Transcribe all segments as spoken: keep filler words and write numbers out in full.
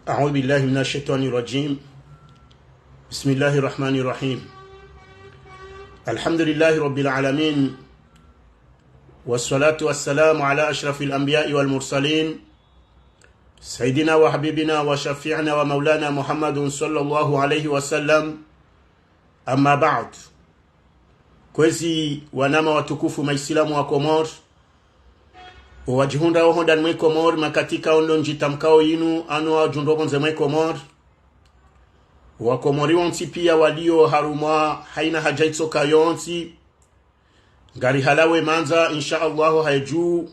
أعوذ بالله من الشيطان الرجيم. بسم الله الرحمن الرحيم. الحمد لله رب العالمين. والصلاة والسلام على أشرف الأنبياء والمرسلين. سيدنا وحبيبنا وشفيعنا ومولانا محمد صلى الله عليه وسلم. أما بعد. Kwezi wananya watukufu maisilamu wa Komori, owadjihundrao hondani mwe Komori, makatika ondo ndjitamkao yinu, ano wadjundro pvondze mwe Komori, Wakomori wontsi pia walio harumwa haina hadja itsoka yontsi, ngari halawe mandza, insha Allahu, haye dju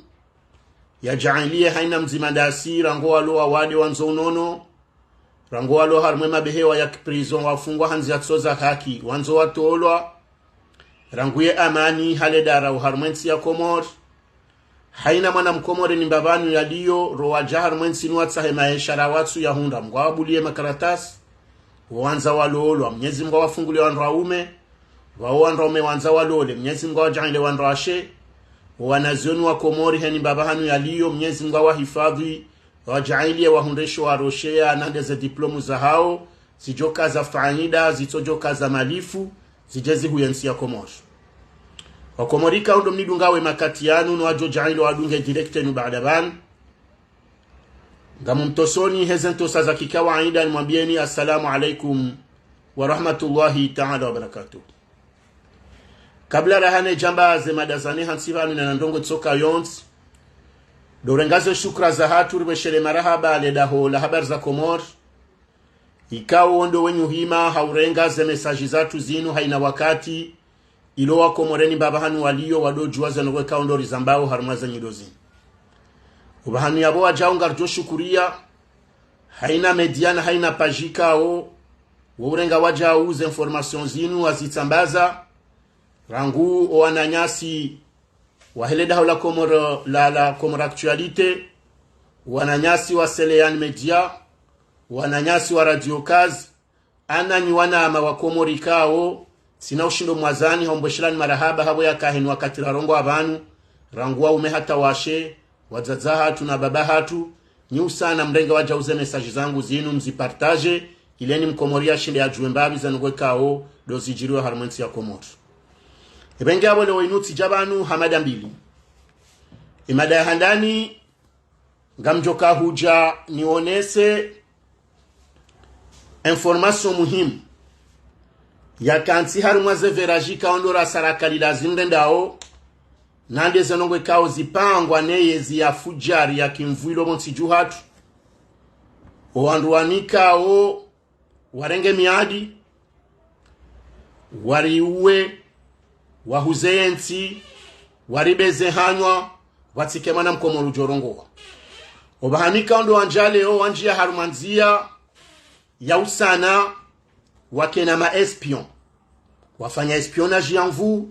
yadjaanliye haina mdzima ndasi, rangu walo wawade wandzo unono, rangu walo harumwe mabehewa ya kiprison wafungwa ha ndzia tso za haki wandzo watolwa, rangu ye amani hale dara oharumwe ntsi ya Komori. Haina mwana Mkomori ni mbapvi hanu yalio, ro wadja harumwe ntsi ni watsahe maesha ra watsu yahundra, Mngu awabuliye makaratasi, wo wandza walolwa, Mnyezi Mngu awafunguliye wandru waume, wao wandru waume wandza walole, Mnyezi Mngu awadjaanliye wandru washe, wo wanazioni wa Komori heni mbapvi hanu yalio, Mnyezi Mngu awahifadhwi, wadjaanliye wahundre sho warosheya, na nde ze diplomu zahao zidjoka za faida, zitsodjoka za malifu, zidje zihuye ntsi ya Komori. Wakomori ikao ndo mnidungao ye makati yanu, no wadjo djaanliye wadunge direct nu baada pvanu, ngamumtosoni heze ntosa za kikawaida, nimwambiyeni assalamu alaikum wa rahmatullahi taala wa barakatuh. Kabla rahana idjamba ze mada zane hantsi pvanu na ndrongoo itsoka yontsi, ndo urenga ze shukra zahatru, ripveshele marahaba le daho la habari za Komori, ikao ndo wenyi uhima ha urenga ze message zatru zinu haina wakati, ilo Wakomori ni mbapvi hanu walio wado djuwa ze ndrongoo ikao ndo rizambao harumwa ze nyido zinu. Opvahanu yapvo wadjao ngaridjo shukuriya, haina media na haina page ikao wo urenga wadjau ze information zinu wazitsambaza, rangu owananyasi wahe le daho la Comores, la, la Comores Actualité, wananyasi wa Seleyan Media, wananyasi wa Radio Kazi, ananyi wananya wa Komori ikao, tsina ushindo mwadzani ha umbweshelani marahaba hapvo yaka heni wakati rarongoa pvanu, rangu waume hata washe, wadzadze hatru na baba hatru, nyi usana mrenge wadjau ze message zangu zinu mzipartage, ileni Mkomori yashinde yadjuwe mbapvi ze ndrongoo ikao ndo zidjiriyo harumwe ntsi ya Komori. Epvenge apvo leo inu tsidja pvanu ha mada mbili. Imada ya handani, ngamdjoka hudja nionese information muhimu yakantsi harumwa ze verrages ikao ndo ra sarakali la zimrendao, na nde ze ndrongoo ikao zipangwa ne yezi ya fujari ya kimvwilo pvontsi dju hatru. Owandru wanikao warenge miadi, wariuwe, wahuze yentsi, waribeze hanwa, pvatsike mwana Mkomori udjorongoa. Opvahanu ikao ndo wandja leo wandjiya harumwa ndzia ya usana wakena ma espion. Wafanya espionnage ya nvuu,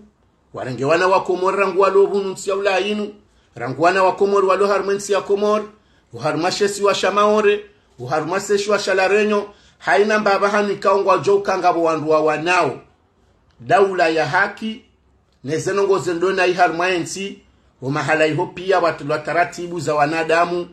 warenge wana wa Komori rangu walo pvunu ntsi ya Ulaya inu, rangu wana wa Komori walo harumwa entsi ya Komori, oharumwa she isiwa sha Maore, oharumwa she isiwa sha La Réunion, haina mbapvi hanu ikao ngwadjo uka ngapvo wandru wawanao daula ya haki, ne ze ndrongoo zendao na iharumwa entsi, omahala iho pia watolwa taratibu za wanadamu,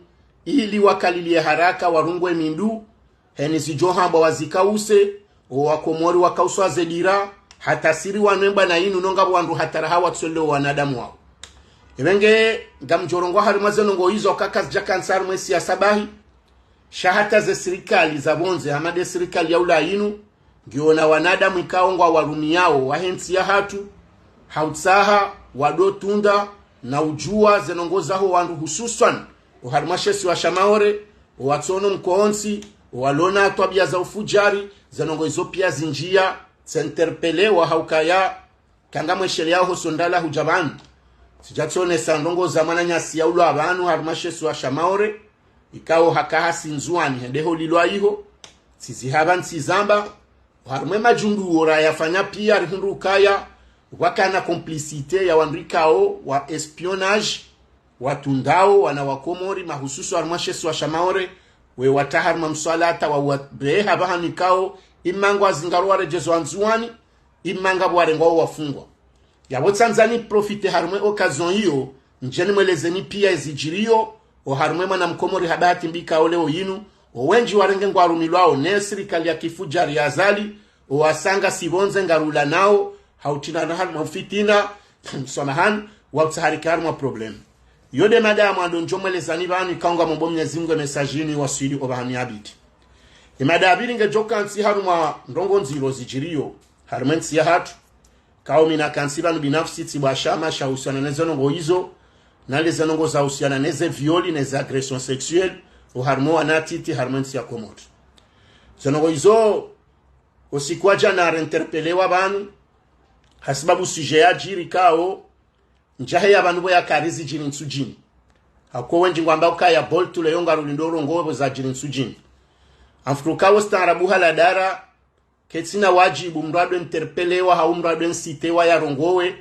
ili wakaliliye haraka warungwe mindru, heni zidjo hambwa wazikause, owakomori wakauswa ze dira, hata siri wanembwa na inu no ngapvo wandru hata raha watsolele owanadamu wao. Epvenge ngamdjorongoa harumwa ze ndrongoo izo kaka zidjakantsi harumwa esiasa bahi, sha hata ze sirikali za pvondze, hama nde sirikali ya Ulaya inu, ngiyo na wanadamu ikao ngwawarumiyao wahe ntsi yahatru, ha utsaha wadotunda na udjuwa ze ndrongoo zaho wandru hususwan oharumwa she isiwa sha Maore, owatsono mkontsi, owalona twabia za ufujari, ze ndrongoo izo pia zindjiya, tsinterpelewa ha ukaya, kanga mwesheleyao ho sondala hudja pvanu. Tsidjatsonesa ndrongoo za mwananyasi yaulwa pvanu harumwa she isiwa sha Maore, ikao haka hasi Ndzuwani hende holilwa iho, tsizihaba ntsizamba, harumwa emajundu ora yafanya pia rihundru ukaya, wakana complicité ya wandru ikao wa espionnage, watundao wana wa Komori, mahususu harumwa she isiwa sha Maore, we wataha harumwa mswalata wa wabeha pvahanu ikao, imma ngwazingaro waredjezwa Ndzuwani, imma ngapvo warengwao wafungwa. Yapvo tsandza niprofite harumwa e occasion iyo, ndje nimwelezeni pia ezidjiriyo, oharumwa e mwana Mkomori ha bahati mbi ikao leo inu, Owendji warenge ngwarumilwao ne sirikali ya kifujari ya Azali, owasanga sipvondze ngarulanao, hautrindana harumwa ufitina, samahani, wautsaharika harumwa problème. Iyo nde mada ya mwando ndjo mwelezani pvanu, ikao ngamomba Mnyezi Mngu e message inu iwaswili opvahanu yapviri. Emada ya pvili ngedjo kantsi harumwa ndrongoo ndziro zidjiriyo harumwa entsi yahatru. Ikao mi nakantsi pvanu binafsi tsi bwa shama shahusiana neze ndrongoo izo, na leze ndrongoo zahusiana neze viol, neze agression sexuelle, oharumwa wanantiti harumwa entsi ya Komori. Ze ndrongoo izo, osiku wa djana narinterpelewa pvanu, hasibabu sujet yadjiri ikao ndjahe ya pvanu pvo yakari zidjiri Ntsudjini. Hauka wendji ngwamba ukaya Boltu leyo ngarulindo urongowe pvo zadjiri Ntsudjini. Amfuruka wo staarabu hala dara, ketsina wadjibu mndru ado interpelewa, hau mndru ado ensitewa yarongowe.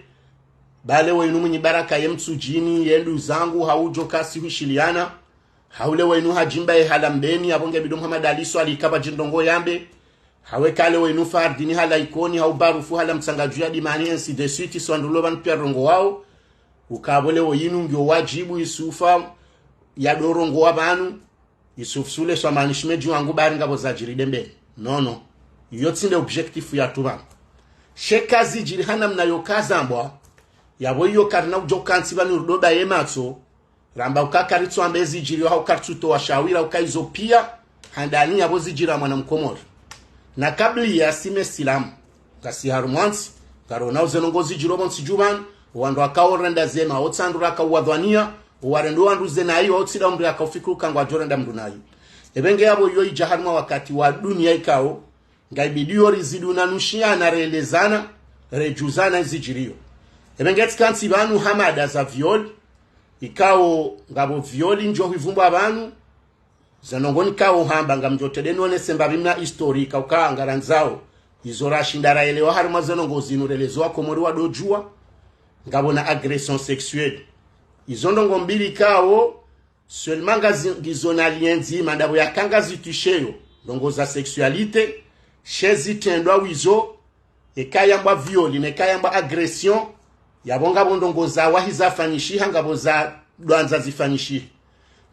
Ba lewo inu Mwinyi Baraka ye Mtsudjini, ye nduzangu, hau djo kasi hushiliana. Hau lewo inu hadjimba ye hala Mbeni, apvo nge bido Muhammad Ali Swali kapvadji ndrongoo yambe. Hau eka lewo inu Fardini hala Ikoni, hau Barufu hala Mtsangaju ya Dimani, ainsi de suite, iso wandru lo pvanu piya rongowao. Uka pvo lewo inu ngiyo wadjibu Isufa yado rongowa pvanu. Yusuf Sule, swamani shemedji wangu, bari ngapvo zadjiri Dembeni. Non, non. Iyo tsi nde objectif yahatru pvanu. Sha eka zidjiri ha namna yo kazambwa, yapvo iyo karina udjo kantsi pvanu rudoba ye matso, ramba uka karitsuamba ezidjiriyo hau karitsutowa shawira uka izo piya, handani yapvo zidjira mwana Mkomori. Na kabla ya si Mesilamu, ngasi harumwa ntsi, ngaronao ze ndrongoo zidjiro pvo ntsi dju pvanu, owandru wakao renda zema, otsandru rakao wadhwaniya, owarendo wandru ze nayi, otsi nda mndru yakao fikiri uka ngwadjo renda mndru nayi. Epvenge yapvo iyo idja harumwa wakati wa dunia ikao, ngaibidiyo rizidi unanushiana, relezana, redjuzana ezidjiriyo. Epvenge tsi kantsi pvanu ha mada za viol, ikao ngapvo viol ndjo hwivumbwa pvanu, ze ndrongoo nikao hamba ngamdjo trende nonese mbapvi mna historique, uka ngarandzao izo rashinda raelewa harumwa ze ndrongoo zinu relezewa Komori wado djuwa, ngapvo na agression sexuelle. Izo ndrongoo mbili ikao, seulement ngazi-, ngizo na lien ndzima, ndapvo yaka ngazi touché yo ndrongoo za sexualité, sha ezitrendwa wizo, eka yambwa viol, neka yambwa agression, yapvo ngapvo ndrongoo zawahi zafanyishiha, ngapvo zadwandza zifanyishihe.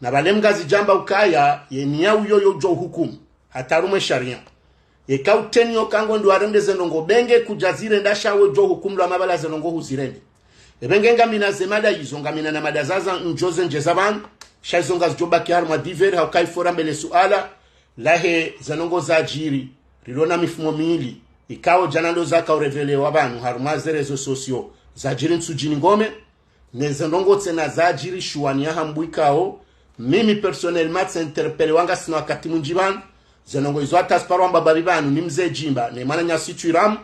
Na pvale mngazidjamba ukaya, ye niya uyo yo djo hukumu, hata harumwa e sharia. Eka utreni yo ka ngondo warende ze ndrongoo, benge kudja zirenda sha we djo hukumulwa mapvala ze ndrongoo huzirende. Epvenge ngamina ze mada izo, ngamina na mada zaza ndjo zendjeza pvanu, sha izo ngazidjo baki harumwa divers, hauka ifo rambele suala, lahe ze ndrongoo zadjiri, rilo na mifumo mili, ikao djana ndo zakao revelewa pvanu harumwa ze réseaux sociaux, zadjiri Ntsudjini Ngome, neze ndrongoo tsena zadjiri Shuwani ya Hambwa ikao, mimi personnellement tsi interpelewa ngasina wakati mwindji pvanu, ze ndrongoo izo hata siparo amba mbapvi pvanu ni mze Djimba, ne mwananyasi Twiramu,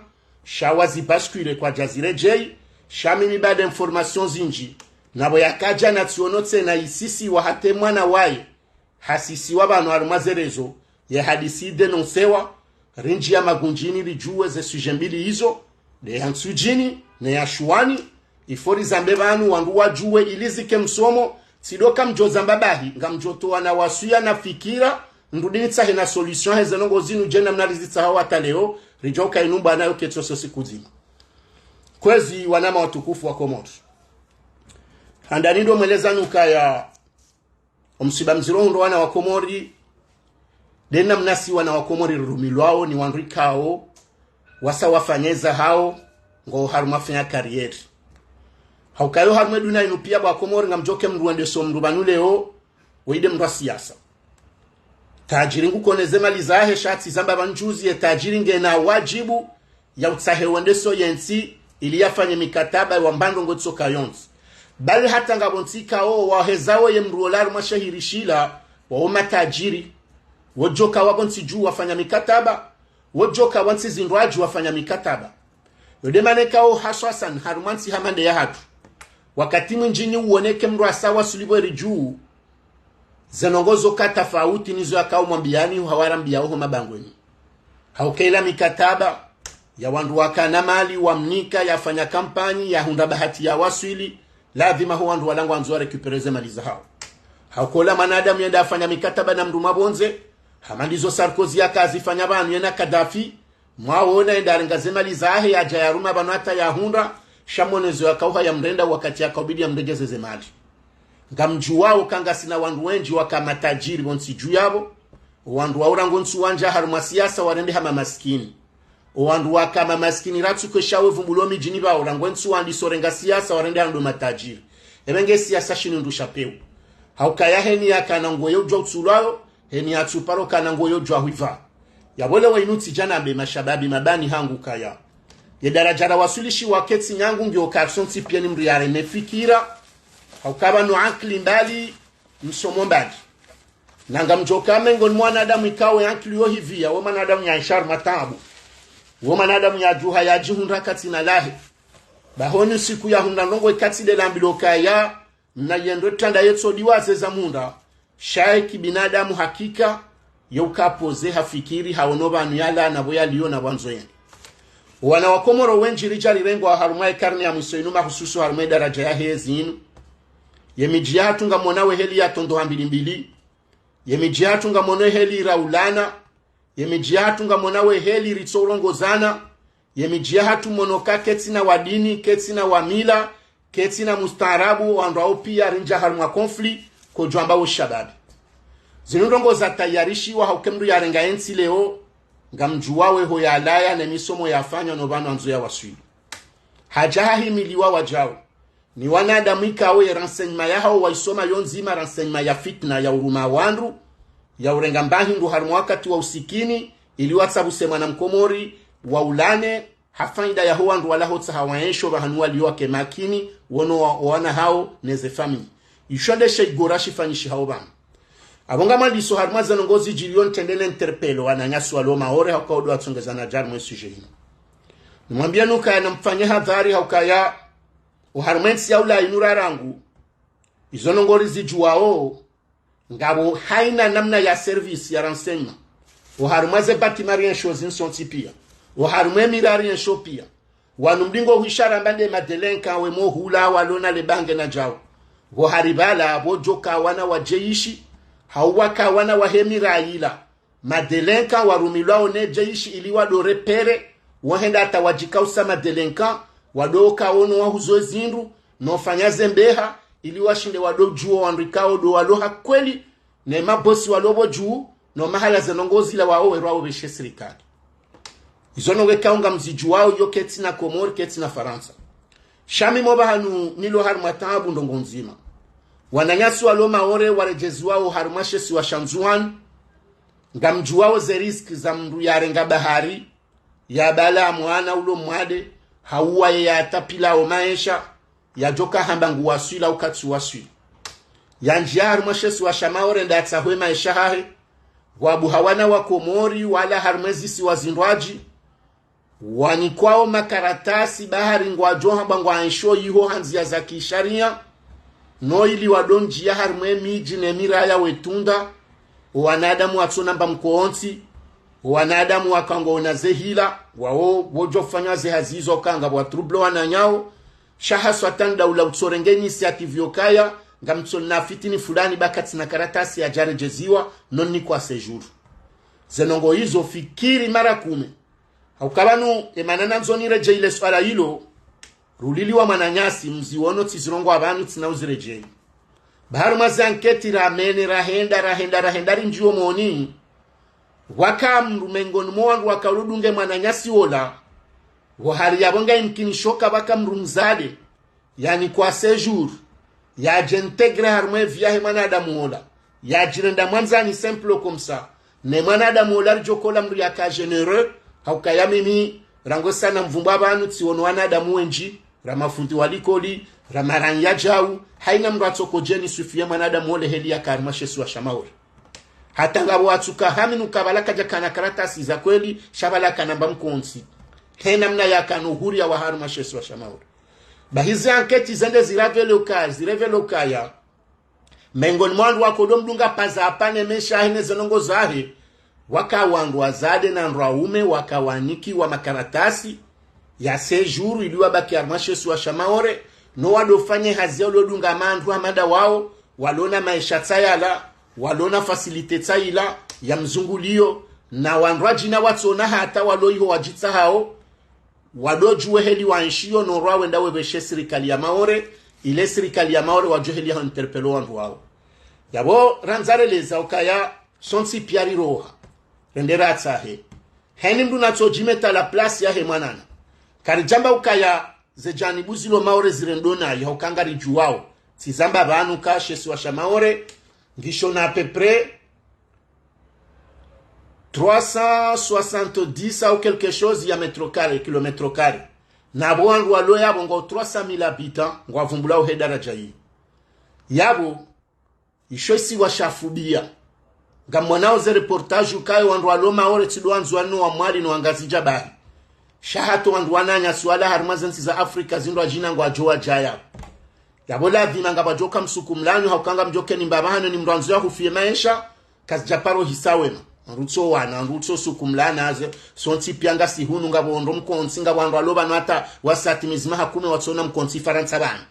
sha wazi bascule kwadja ziredjeyi, sha mimi baada information zindji, napvo yakadja natsiono tsena isisiwa hata e mwana waye, hasisiwa pvanu harumwa ze réseaux, ye hadisi idénoncewa, rindjiya magundjini ridjuwe ze sujet mbili izo, nde ya Ntsudjini, ne ya Shuwani, ifo rizambe pvanu wandru wadjuwe ili zike msomo, tsi ndo ka mdjo zamba bahi, ngamdjo towa na waswiya na fikira, ndrudi nitsahe na solution heze ndrongoo zinu dje namna rizitsahao hata leo, ridjo uka inu mbwana yo ketso so siku ndzima. Kwezi wananya watukufu wa Komori. Handani ndo mwelezani ukaya, omsiba mdziro hundro wana wa Komori, nde namna si wana wa Komori rirumilwao ni wandru ikao, wasa wafanya eza hao, ngo harumwa fanya carrière. Hauka yo harumwa e dunia inu piya bwa Komori ngamdjo ke mndru wende so mndru pvanu leo, we nde mndru wa siasa. Tajiri nguko neze mali zahe sha tsi zamba pvanu djuzi, ye tajiri ngena wadjibu, ya utsahe wende so yentsi, ili yafanye mikataba ya wamba ndrongoo tsoka yontsi. Bali hata ngapvo ntsi ikao, wahezao ye mndru ola harumwa shahiri shila, wawo matajiri. Wodjoka wapvo ntsi dju wafanya mikataba, wodjoka wa ntsi zindrwadji wafanya mikataba. Yo nde mana ikao haswa sana harumwa ntsi hama nde yahatru, wakati mwindji ni uoneke mndru asa wasuli pvo eri dju, ze ndrongoo zoka tafauti nizo yakao mwambiyani, hawarambiyao ho mabangweni. Hauka ila mikataba ya wandru wakana mali, wamnika, yafanya kampanyi, yahundra bahati ya waswili, lazima ho wandru wala ngwandzo wa récupérer ze mali zahao. Hauka ola mwanadamu yenda afanya mikataba na mndru mwa pvondze, hama ndizo Sarkozy yaka azifanya pvanu yena Kadhafi, mwaona yenda arenga ze mali zahe yadja yaruma pvanu hata yahundra, sha mwonezo yakauha yamrenda wakati yakaubidi yamredjeze ze mali. Ngamdjuwao ka ngasina wandru wendji waka matajiri pvo ntsi dju yapvo, Owandru wao rangu ntsu wandja harumwa siasa warende hama masikini. Owandru waka ma masikini ratsu kwesha we vumbulo midjini pvao rangu ntsu wandiso renga siasa warende hama ndo matajiri. Ebe nge siasa shinu ndru sha pewu. Haukaya heni yakana ngoyo udjwa utsulwayo, heni yatsuparo kana ngoyo udjwa hwiva. Yapvo leo inu tsidja nambe mashababi mabani hangu kaya. Ye daradja rawaswilishiwa ketsi nyangu ngiyo karsontsi pia ni mdru yareme fikira. Hauka pvanu ankili mbali, msomo mbali. Na ngamdjoka mengoni mwa wanadamu ikao ye ankili yo hiviya, wo mwanadamu ya ishar matabu. Wo mwanadamu ya djuha ya djihundra katsina lahe. Baho ni siku ya hundra ndrongo ikatsi de lambilwa kaya, na yendo tranda yetso diwaze za mundra. Shaye kibinadamu hakika, yo ukapoze hafikiri haono pvanu yalawa na pvo yaliyo na pvandzo yende. Wana wa Komoro wendji ridja rirengwa harumwa ye karne ya mwiso inu mahususu harumwa ye daradja ya hezi inu. Ye midji yahatru ngamwona we heli ya tondo ha mbili mbili. Ye midji yahatru ngamwona we heli raulana. Ye midji yahatru ngamwona we heli ritso urongozana. Ye midji yahatru mwono ka ketsina wa dini, ketsina wa mila, ketsina mustaarabu, wandru wao pia rindja harumwa conflit, kodjwamba wo shababi. Zinu ndrongo zatayarishiwa hauke mdru yarenga yentsi leo, ngamdjuwa we ho yalawa ne misomo yafanywa no pvanu andzo ya waswili. Hadja hahimiliwa wadjao. Ni wanadamu ikao ye renseignement yahao waisoma yo ndzima renseignement ya fitna ya uruma wandru, ya urenga mbahi ndru harumwa wakati wa usikini, ili watsabuse mwana mkomori, waulane, ha faida yaho wandru wala hotsaha waensho pvahanu waliyo wake makini, wono wa, wana hao, neze famille. Isho nde she igora shifanyishihao pvanu. Apvo ngamwandiso harumwa ze ndrongo zidjiriyo ntrende ne interpelo wananyasi walo Maore hauka odo watsongeza na dja harumwa ye sujet inu. Nimwambiye nukaya namfanye hadhari haukaya oharumwa entsi ya ulayi nura rangu, izo ndrongo rizidjuwao, ngapvo haina namna ya service ya renseignement. Oharumwa ze bâtiment rienshio zintsontsi pia. Oharumwa ye mira rienshio pia. Wanu mdingo hwishara mba nde madélinquants we mohula walona le bange na djao. Pvo hari pvala, pvo djoka wana wa djeyishi, hau waka wana wa he mira yila. Madélinquants warumilwao ne djeyishi ili wado repérer, wohenda hata wadjikausa madélinquants, wado kaono wahuzo ezindru, no fanya zembeha, ili washinde wado djuo wandru ikao do walo ha kweli, ne mabosi walo pvo dju, no mahala ze ndrongo zilawao werwao pveshe sirikali. Izo ndrongo ikao ngamzidjuwao yo ketsina Komori, ketsina Farantsa. Sha mi mo pvahanu nilo harumwa taabu ndrongo ndzima. Wananyasi walo Maore waredjeziwao harumwa she isiwa sha Ndzuwani, ngamdjuwao ze risque za mndru yarenga bahari, yabala mwana ulo mwade, hauwa ye yatapvila o maesha, yadjoka hamba nguwaswila ukatsu waswila. Yandjiya harumwa she isiwa sha Maore nda yatsahwe maesha hahe, wabuha wana wa Komori, wala harumwa ezisiwa zindrwadji, wanikwao makaratasi bahari ngwadjo hamba ngwaenshio iho ha ndziya za kisharia, no ili wado ndjiya harumwa emidji ne miraya wetunda, o wanadamu watsona mba mkontsi, o wanadamu waka ngwaona ze hila, wao wodjo fanya ze hazi izo kanga wa trouble wananyao, sha haswa tanda ula utsorenge initiative yokaya, ngamtsona fitini fulani ba katsina karatasi yadjaredjeziwa, no nikwa séjour. Ze ndrongo izo fikiri mara kume. Hauka pvanu, emana nandzo niredjeyi le swala ilo, ruliliwa mwananyasi, mziwono tsizirongowa pvanu tsina uziredjeyi. Ba harumwa ze enquête ramene, rahenda, rahenda, rahenda rindjiyo moni. Waka mndru mengoni mo wandru waka uludunge mwananyasi wola. Wo hari yapvo nga imkinisho ka pvaka mndru mzade. Yanikwa séjour, yadje intégrer harumwa e vie yahe mwanadamu wola, yadjirenda mwandzani simple comme ça. Ne mwanadamu wola ridjokola mndru yaka généreux, haukaya mimi, rangu sana mvumbwa pvanu, tsiwono wanadamu wendji, ra mafundi wa likoli, ra marangi ya djau, haina mndru atsoko djeni swifiye mwanadamu wole heli yaka harumwa she isiwa sha Maore. Hata ngapvo watsuka hamini uka pvala kadjakana karatasi za kweli, sha pvala kana mba mkontsi. He namna yakana uhuriya wa harumwa she isiwa sha Maore. Ba hizi enquête zende ziravele uka, zirevele ukaya. Mengoni mo wandru wakodo mdunga paza apane mesha hahe ne ze ndrongo zahe. Waka wandru wazade na wandru waume, waka wanikiwa makaratasi ya séjour, ili wabaki harumwa she isiwa sha Maore, no wado fanye hazi ya ulodunga mandru hamada wao, walona maesha tsayala, walona facilité tsayila, ya mzunguliyo, na wandru wadjina watsona hata walo iho wadjitsahao, wado djuwe heli waenshiyo no rwa wenda wepveshe sirikali ya Maore, ile sirikali ya Maore wadjo heli ya interpelo wandru wao. Yapvo randza releza ukaya, Sontsi piya riroha. Rende ratsahe. Heni mndru natsodjimeta la place yahe mwananya. Karidjamba ukaya ze djanibu zilo Maore zirendo nayi, hauka ngaridjuwao. Tsizamba pvanu ka she isiwa sha Maore, ngisho na à peu près trois cent soixante-dix ou quelque chose ya mètres carrés, kilomètres carrés. Na apvo wandru walo yapvo ngwao trois cent mille habitants, ngwavumbulwao he daradja yi. Yapvo, isho isiwa sha fubiya. Ngamwonao ze reportage ukaya wandru walo Maore tsi ndo wa Ndzuwani no wa Mwali no wa Ngazidja bahi. Sha hata wandru wananyasi wala harumwa ze ntsi za Afrika zindru wadjina ngwadjo wadjaya. Yapvo ladhima ngapvwadjoka msukumlano, hauka ngamdjoke ni mbapvahano ni mndru andzo ya hufiye maesha, kazidja paro hisa wema. Wandru tso wana, wandru tso sukumlana aze, sontsi piya ngasi hunu ngapvo wandru mkontsi, ngapvo wandru walo pvanu hata wasati mezi mahakume watsona mkontsi Farantsa pvanu.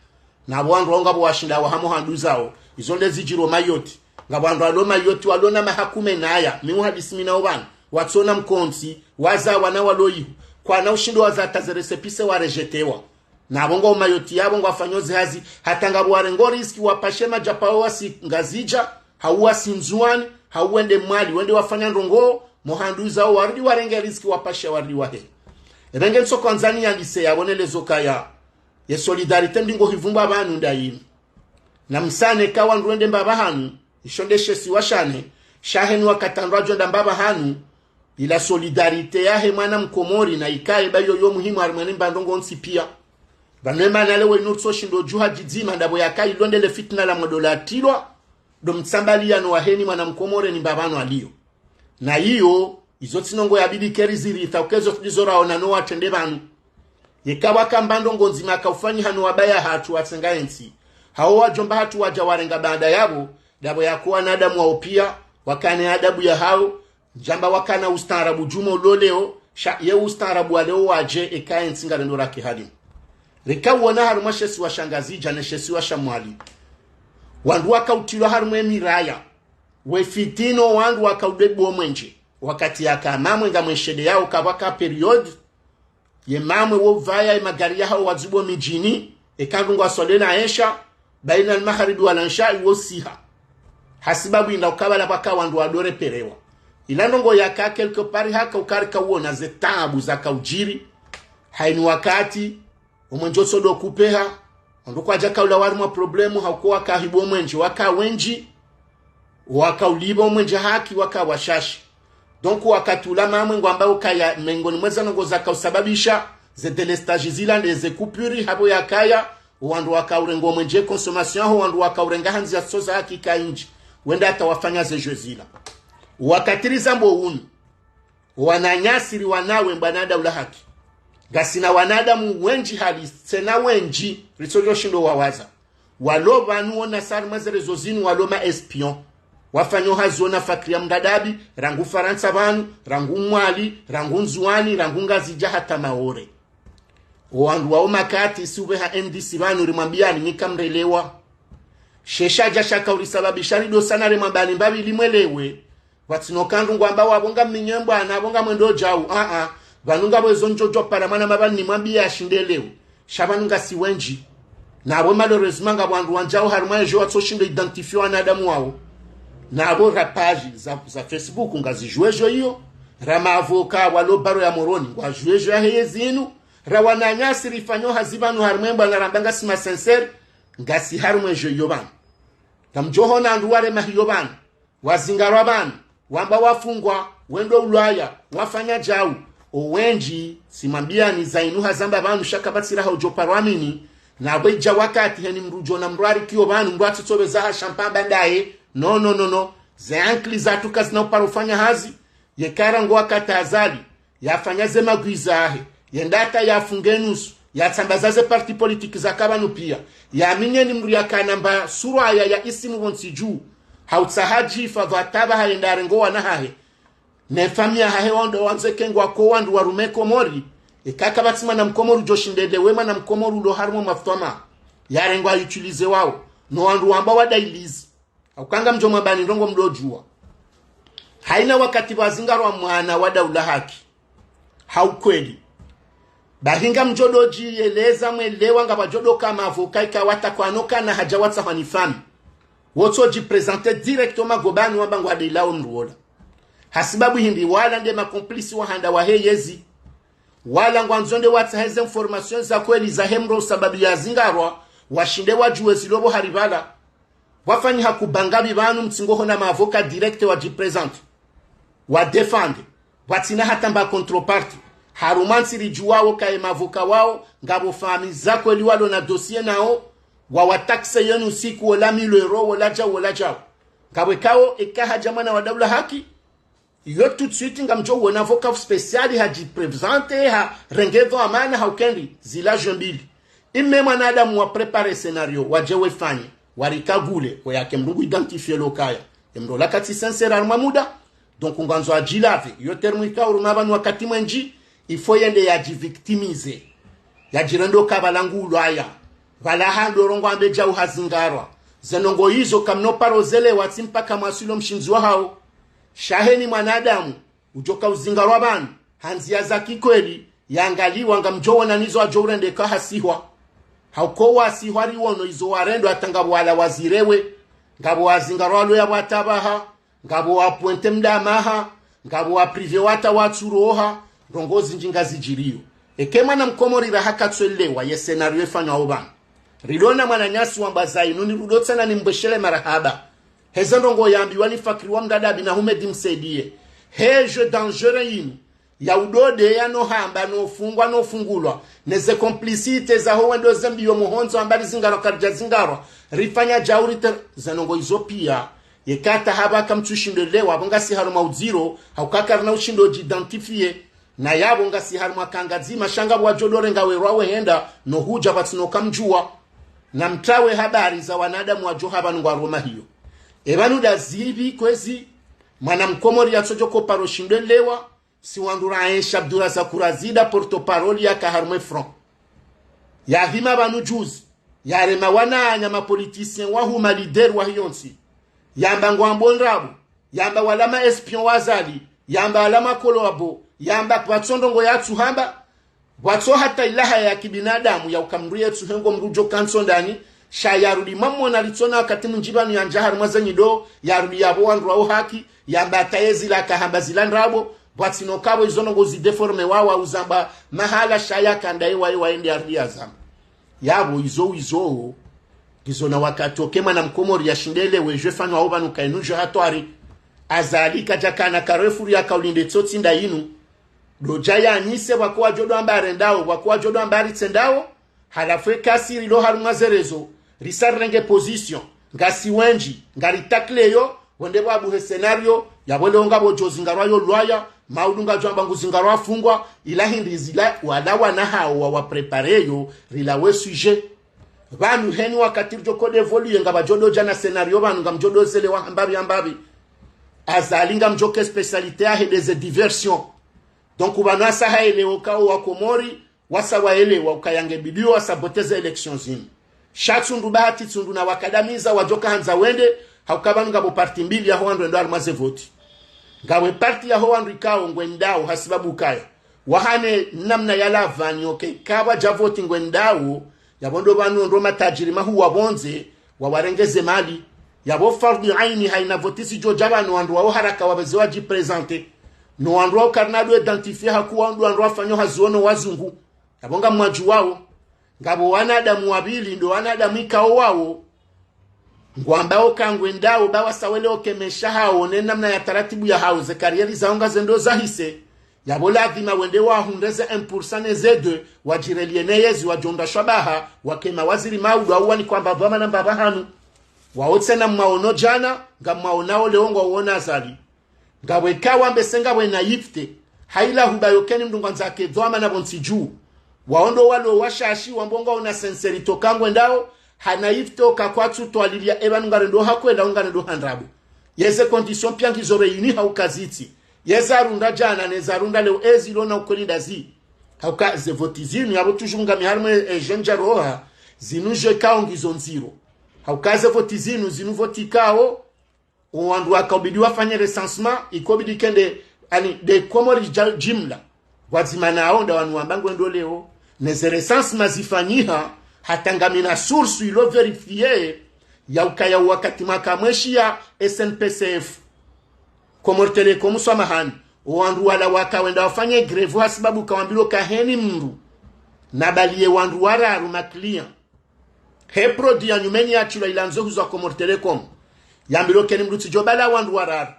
Na apvo wandru wao ngapvo washinda wahamo handru zao, izo nde zidjiro Mayotte. Ngapvo wandru walo Mayotte walo na mahakume naya, mi uhadisi mi nao pvanu, watsona mkontsi, waza wana walo ihu, kwana ushindo waza hata ze récépissé warejetewa. Na apvo ngwao Mayotte yapvo ngwafanyao ze hazi, hata ngapvo warengo riziki wapashe madjapvao wasi Ngazidja, hau wasi Ndzuwani, hau wende Mwali, wende wafanya ndrongoo, mo handru zao warudi warenge riziki wapashe warudi wahe. Epvenge ntso kwandzani yandise yapvo nelezo kaya. Ye solidarité ndingo hivumbwa pvanu nda yinu. Na msane ka wandru wende mbapvahanu, isho nde she isiwa shane, sha heni wakati wandru wadjo enda mbapvahanu, ila solidarité yahe mwana mkomori na ikaye ba yoyo muhimu harimwa ne mbandrongo ntsi piya. Pvanu emana leo inu ritso shindo djuha djidzima ndapvo yaka ilo nde le fitina la mwendo latilwa, ndo mtsambaliyano wa heni mwana mkomori ni mbapvanu aliyo. Na iyo, izo tsi ndrongo yabidi keri ziritha, uka izo tsi ndizo raona no watrende pvanu. Yeka pvwaka mba ndrongo ndzima kaufanyiha no wabaya hatru watsenga entsi, hao wadjomba hatru wadja warenga baanda yapvo, ndapvo yaka wanadamu wao piya, wakane adabu yahao, ndjamba wakana ustaarabu djumwa ulo leo, sha ye ustaarabu wa leo wadje eka entsi ngarendo raki hali. Reka uona harumwa she isiwa sha Ngazidja ne she isiwa sha Mwali. Wandru wakautilwa harumwa emiraya. We fitino wandru wakaudwe bo mwenje. Wakati yaka Mamwe ngamwesheleao kapvwaka période, ye Mamwe wo pvaya ye magari yahao wadzubo midjini, eka ndrungu aswale na esha, baina al-maghribi wal-isha iwo siha. Hasibabu inda ukabala pvwaka wandru wadore perewa. Ila ndrongo yaka quelque part haka uka rika uona ze taabu zakaudjiri. Haini wakati, omwenje otsodo kupeha, wandru kwadja kaula warimwa problème, hauka wakahibu omwenje, waka wendji, wakaulipva omwenje haki, waka washashi. Donc, wakati ula Mamwe ngwamba ukaya mengoni mweza ndrongo zakausababisha, ze délestage zila nde ze coupure, hapvo yakaya, wandru wakaurenga omwenje consommation, aho wandru wakaurenga handzi ya soza haki kaindji. Wenda hata wafanya ze jeux zila. Wakati rizambo unu, wananyasi riwanawe mbwana daula haki. Ngasina wanadamu wendji hali, tsena wendji, ritsodjo shindo wawaza. Walo pvanu wona sari mwa ze réseaux zinu walo ma espion. Wafanyo hazi wona fakiri ya mndadabi, rangu Farantsa pvanu, rangu Mwali, rangu Ndzuwani, rangu Ngazidja hata Maore. Owandru wao makati si upveha M D C pvanu rimwambiyani nyika mrelewa. She shadja shaka urisababisha rido sana remwambani mbapvi limwelewe. Pvatsina ukandru ngwamba wapvo ngaminyembwa na apvo ngamwendo djau, aa. Pvanu ngapvo ezo ndjodjo para mwana mapvani nimwambiye ashinde elewe. Sha pvanu ngasi wendji. Na apvo malheureusement ngapvo wandru wandjao harimwa ejo watsoshindo identifier wanadamu wao. Na apvo ra page za, za Facebook ngazidjuwe ejo iyo. Ra ma avocat walo baro ya Moroni ngwadjuwe ejo yaheye zinu. Ra wananyasi rifanyo hazi pvanu harimwa embwana ramba ngasi ma sincère, ngasi harimwa ejo iyo pvanu. Ngamdjohona wandru warema hiyo pvanu, wazingarwa pvanu, wamba wafungwa, wendo ulwaya, wafanya djau. Owendji, simwambiyani zainu hazamba pvanu sha kapvatsi raha udjo paro amini, na apvo idja wakati heni mndru udjona mndru arikiyo pvanu, mndru atsitsopveza ha sha mpamba ndaye. No, no, no, no. Ze ankili zatru kazina uparo ufanya hazi, yeka rangu wakati Azali yafanya ze magwiza yahe, yenda hata yafunge nusu, yatsambaza ze parti politique zaka pvanu piya. Yaminyeni mndru yakana mba surwa ya, ya isimu pvontsi dju. Hautsaha djifa pvwa taba hayenda yarengo wana hahe. Ne famiyi yahahe wando wandzeke ngwako wandru warume Komori. Eka kapvatsi mwana mkomori udjo shinda elewe mwana mkomori ulo harimwa mafutwama. Yarengwa utiliser wao. No wandru wamba wadailizi. Hauka ngamdjo mwambani ndrongo mdodjuwa. Haina wakati pvwazingarwa mwana wa daula haki. Ha ukweli. Bahi ngamdjo dodjiyeleza mwelewa ngapvadjo doka ma avocat ika watakwano kana hadja watsahwa ni famiyi. Wotso djiprésenter directement gobani wamba ngwadilao mdru wola. Hasibabu hindri wala nde macomplices wa handa wahe yezi. Wala ngwandzo nde watsahe ze informations za kweli zahe mdru sababu yazingarwa, washinde wadjuwe zilo pvo hari pvala. Pvwafanyiha kubanga pvi pvanu mtsingo hona ma avocats directs wadjiprésenter, wadéfendre, pvwatsina hata mba contrepartie. Harumwa ntsi ridjuwao kaye ma avocats wao, ngapvo familles za kweli walo na dossiers nao, wawataxer yenu siku wola mille euros, wola djau, wola djau. Ngapvo ikao, eka hadja mwana wa daula haki, iyo tout de suite ngamdjo wona avocat spécial hadjiprésenter, harenge pvo amana, hauka hindri, zila jeux mbili. Ime mwanadamu wa préparer scénario, wadje wefanye, warikagule, weyake mdru ngu identifier lo kaya. Emdru ola katsi sincère harumwa muda, donc ngwandzo adjilaver. Iyo terme ikao uruma pvanu wakati mwendji, il faut yende yadjivictimiser. Yadjirende oka pvala ngu ulwaya. Pvala hando rongoa mbe djau hazingarwa. Ze ndrongoo izo kamno paro zelewa tsi mpaka mwaswili o mshindzi wahao. Sha heni mwanadamu, udjoka uzingarwa pvanu, ha ndzia za kikweli, yangaliwa ngamdjo wona nizo adjo urendeka hasihwa. Hauka wasihwa riwono izo warendwa hata ngapvo wala wazirewe, ngapvo wazingarwa walo yapvo hata pvaha, ngapvo wa pointer mda maha, ngapvo wa priver wata watsuroha, ndrongoo zindji ngazidjiriyo. Eke mwana mkomori raha katsuelewa ye scénario efanywa opvanu. Rilona mwananyasi wamba zainu ni rudo tsena nimbweshele marahaba. Heze ndrongoo yambiwa ni Fakri wa Mdadabi na Humedi Msaidie. He jeu dangereux yinu. Ya udode ya no hamba, no fungwa, no fungulwa. Neze complicités zaho wendo zembiyo muhondzo amba rizingarwa karidja zingarwa. Rifanya djau rite-, ze ndrongoo izo pia. Yeka hata hapvaka mtsushindo elewa, pvo ngasi harumwa udziro, hauka karina ushindo dji identifier. Na yapvo ngasi harumwa kanga dzima, sha ngapvo wadjo dorenga werwa wehenda, no hudja pvatsina oka mdjuwa. Na mtrawe habari za wanadamu wadjo hapvanu ngwaroma hiyo. Epvanu nda zipvi kwezi, mwana mkomori yatsodjo ko paro shindo elewa, si wandru ra Aisha Abdourazak Razida, porte-parole yaka harumwa e front. Yahima pvanu juzi, yarema wananya ma politiciens wahuma leader wa hiyo ntsi. Yamba ngwambo ndrabo, yamba wala ma espions wa Azali, yamba wala ma collabos, yamba pvatso ndrongoo yatsu hamba, pvatso hata ilaha ya kibinadamu ya uka mdru yetsu hengo mdru djo kantsi ndani, sha yarudi mamona litsona wakati mwindji pvanu yandja harumwa ze nyido, yarudi yapvo wandru wao haki, yamba hata yezila kahamba zila ndrabo, pvatsina oka pvo izo ndrongoo zi déformer wawa uzamba mahala sha yaka ndaye waye waende yarudi yazamba. Yapvo izo, izo, ngizo na wakati oke mwana mkomori yashinde elewe jeu efanywa opvanu kainu jeu hatwari. Azali kadja kana karefuru yaka ulinde tsotsi nda inu. Dodja yanyise pvwako wadjo do amba arendao, pvwako wadjo do amba aritsendao. Halafu eka si rilo harumwa ze réseaux, risa rirenge position. Ngasi wendji, ngari tackler yo, wende pvwabuhe scénario, yapvo leo ngapvo djo zingarwa yo lwaya, maudu ngadjo amba ngu zingarwa fungwa, ila hindri zila wala wana hao wa wa préparer yo, rilawe sujet. Pvanu heni wakati ridjo ko dévoiler ngapvadjo dodja na scénario pvanu ngamdjo do zelewa hambapvi hambapvi. Azali ngamdjo ke spécialité yahe ndeze diversion. Donc pvanu asa haelewa ukao wa Komori, wasa waelewa ukaya nge bidiyo wasa boter ze élections zinu. Sha tsundu bahati tsundu na wakadamiza wadjo ka handza wende, hauka pvanu ngapvo parti mbili yaho wandru wendo harumwa ze voti. Ngapvo e parti yaho wandru ikao ngwendao hasibabu ukaya wahane namna ya lavani oke, kapvadja voti ngwendao, yapvo ndo pvanu ndo matajiri mahuu wa pvondze, wawarengeze mali. Yapvo fardhu aini haina voti zidjo dja pvanu wandru wao haraka wapveze wadjiprésenter. No wandru wao karina do identifier haku wandru wandru wafanyo hazi ono wazungu. Yapvo ngamwadjuwao. Ngapvo wanadamu wapvili ndo wanadamu ikao wao ngwambao ka ngwendao ba wasa wele oke maesha hao ne namna ya taratibu yahao ze carrière zao ngazendo zahise. Yapvo ladhima wende wahundre ze un pour cent ne ze deux, wadjirelier ne yezi wadjo nda shwabaha, wake mawaziri maudu au wani kwamba dhwamana mbapvi hanu. Wao tsena mwaono djana, ngamwaonao leo ngwawona Azali. Ngapvo ikao wambe se ngapvo e naïveté. Haila huba yokeni mdru ngwandzo ake dhwamana pvo ntsi dju. Wao ndo walo washashi wambo ngwaona sincérité oka ngwendao, ha naïveté oka kwatsu twalilia epvanu ngarendo hakwela ngarendo handrabo. Yeze conditions pia ngizo réunies hauka zitsi. Yeza runda djana neza runda leo ezi lona ukweli ndazi. Hauka ze voti zinu yapvo toujours ngami harumwa e, e jendja roha, zinu jeu ikao ngizo ndziro. Hauka ze voti zinu, zinu voti ikao, o wandru wakaubidi wafanye recensement, ikobidi kende, ani, de Komori dja-, jimla. Pvwadzima nao nda wanu wamba ngwendo leo. Neze recensement zifanyiha, hata ngamina source ilo vérifier, Ya ukaya wakati mwaka mweshiya S N P C F, Comores Telecom, swamahani, owandru wala waka wenda wafanye grève hasibabu kawambilwa kaheni mndru nabaliye wandru wararu ma client. He produit ya nyumeni yatsilwa ilandzo huzwa Comores Telecom, yambilwa keni mndru tsidjo bala wandru wararu.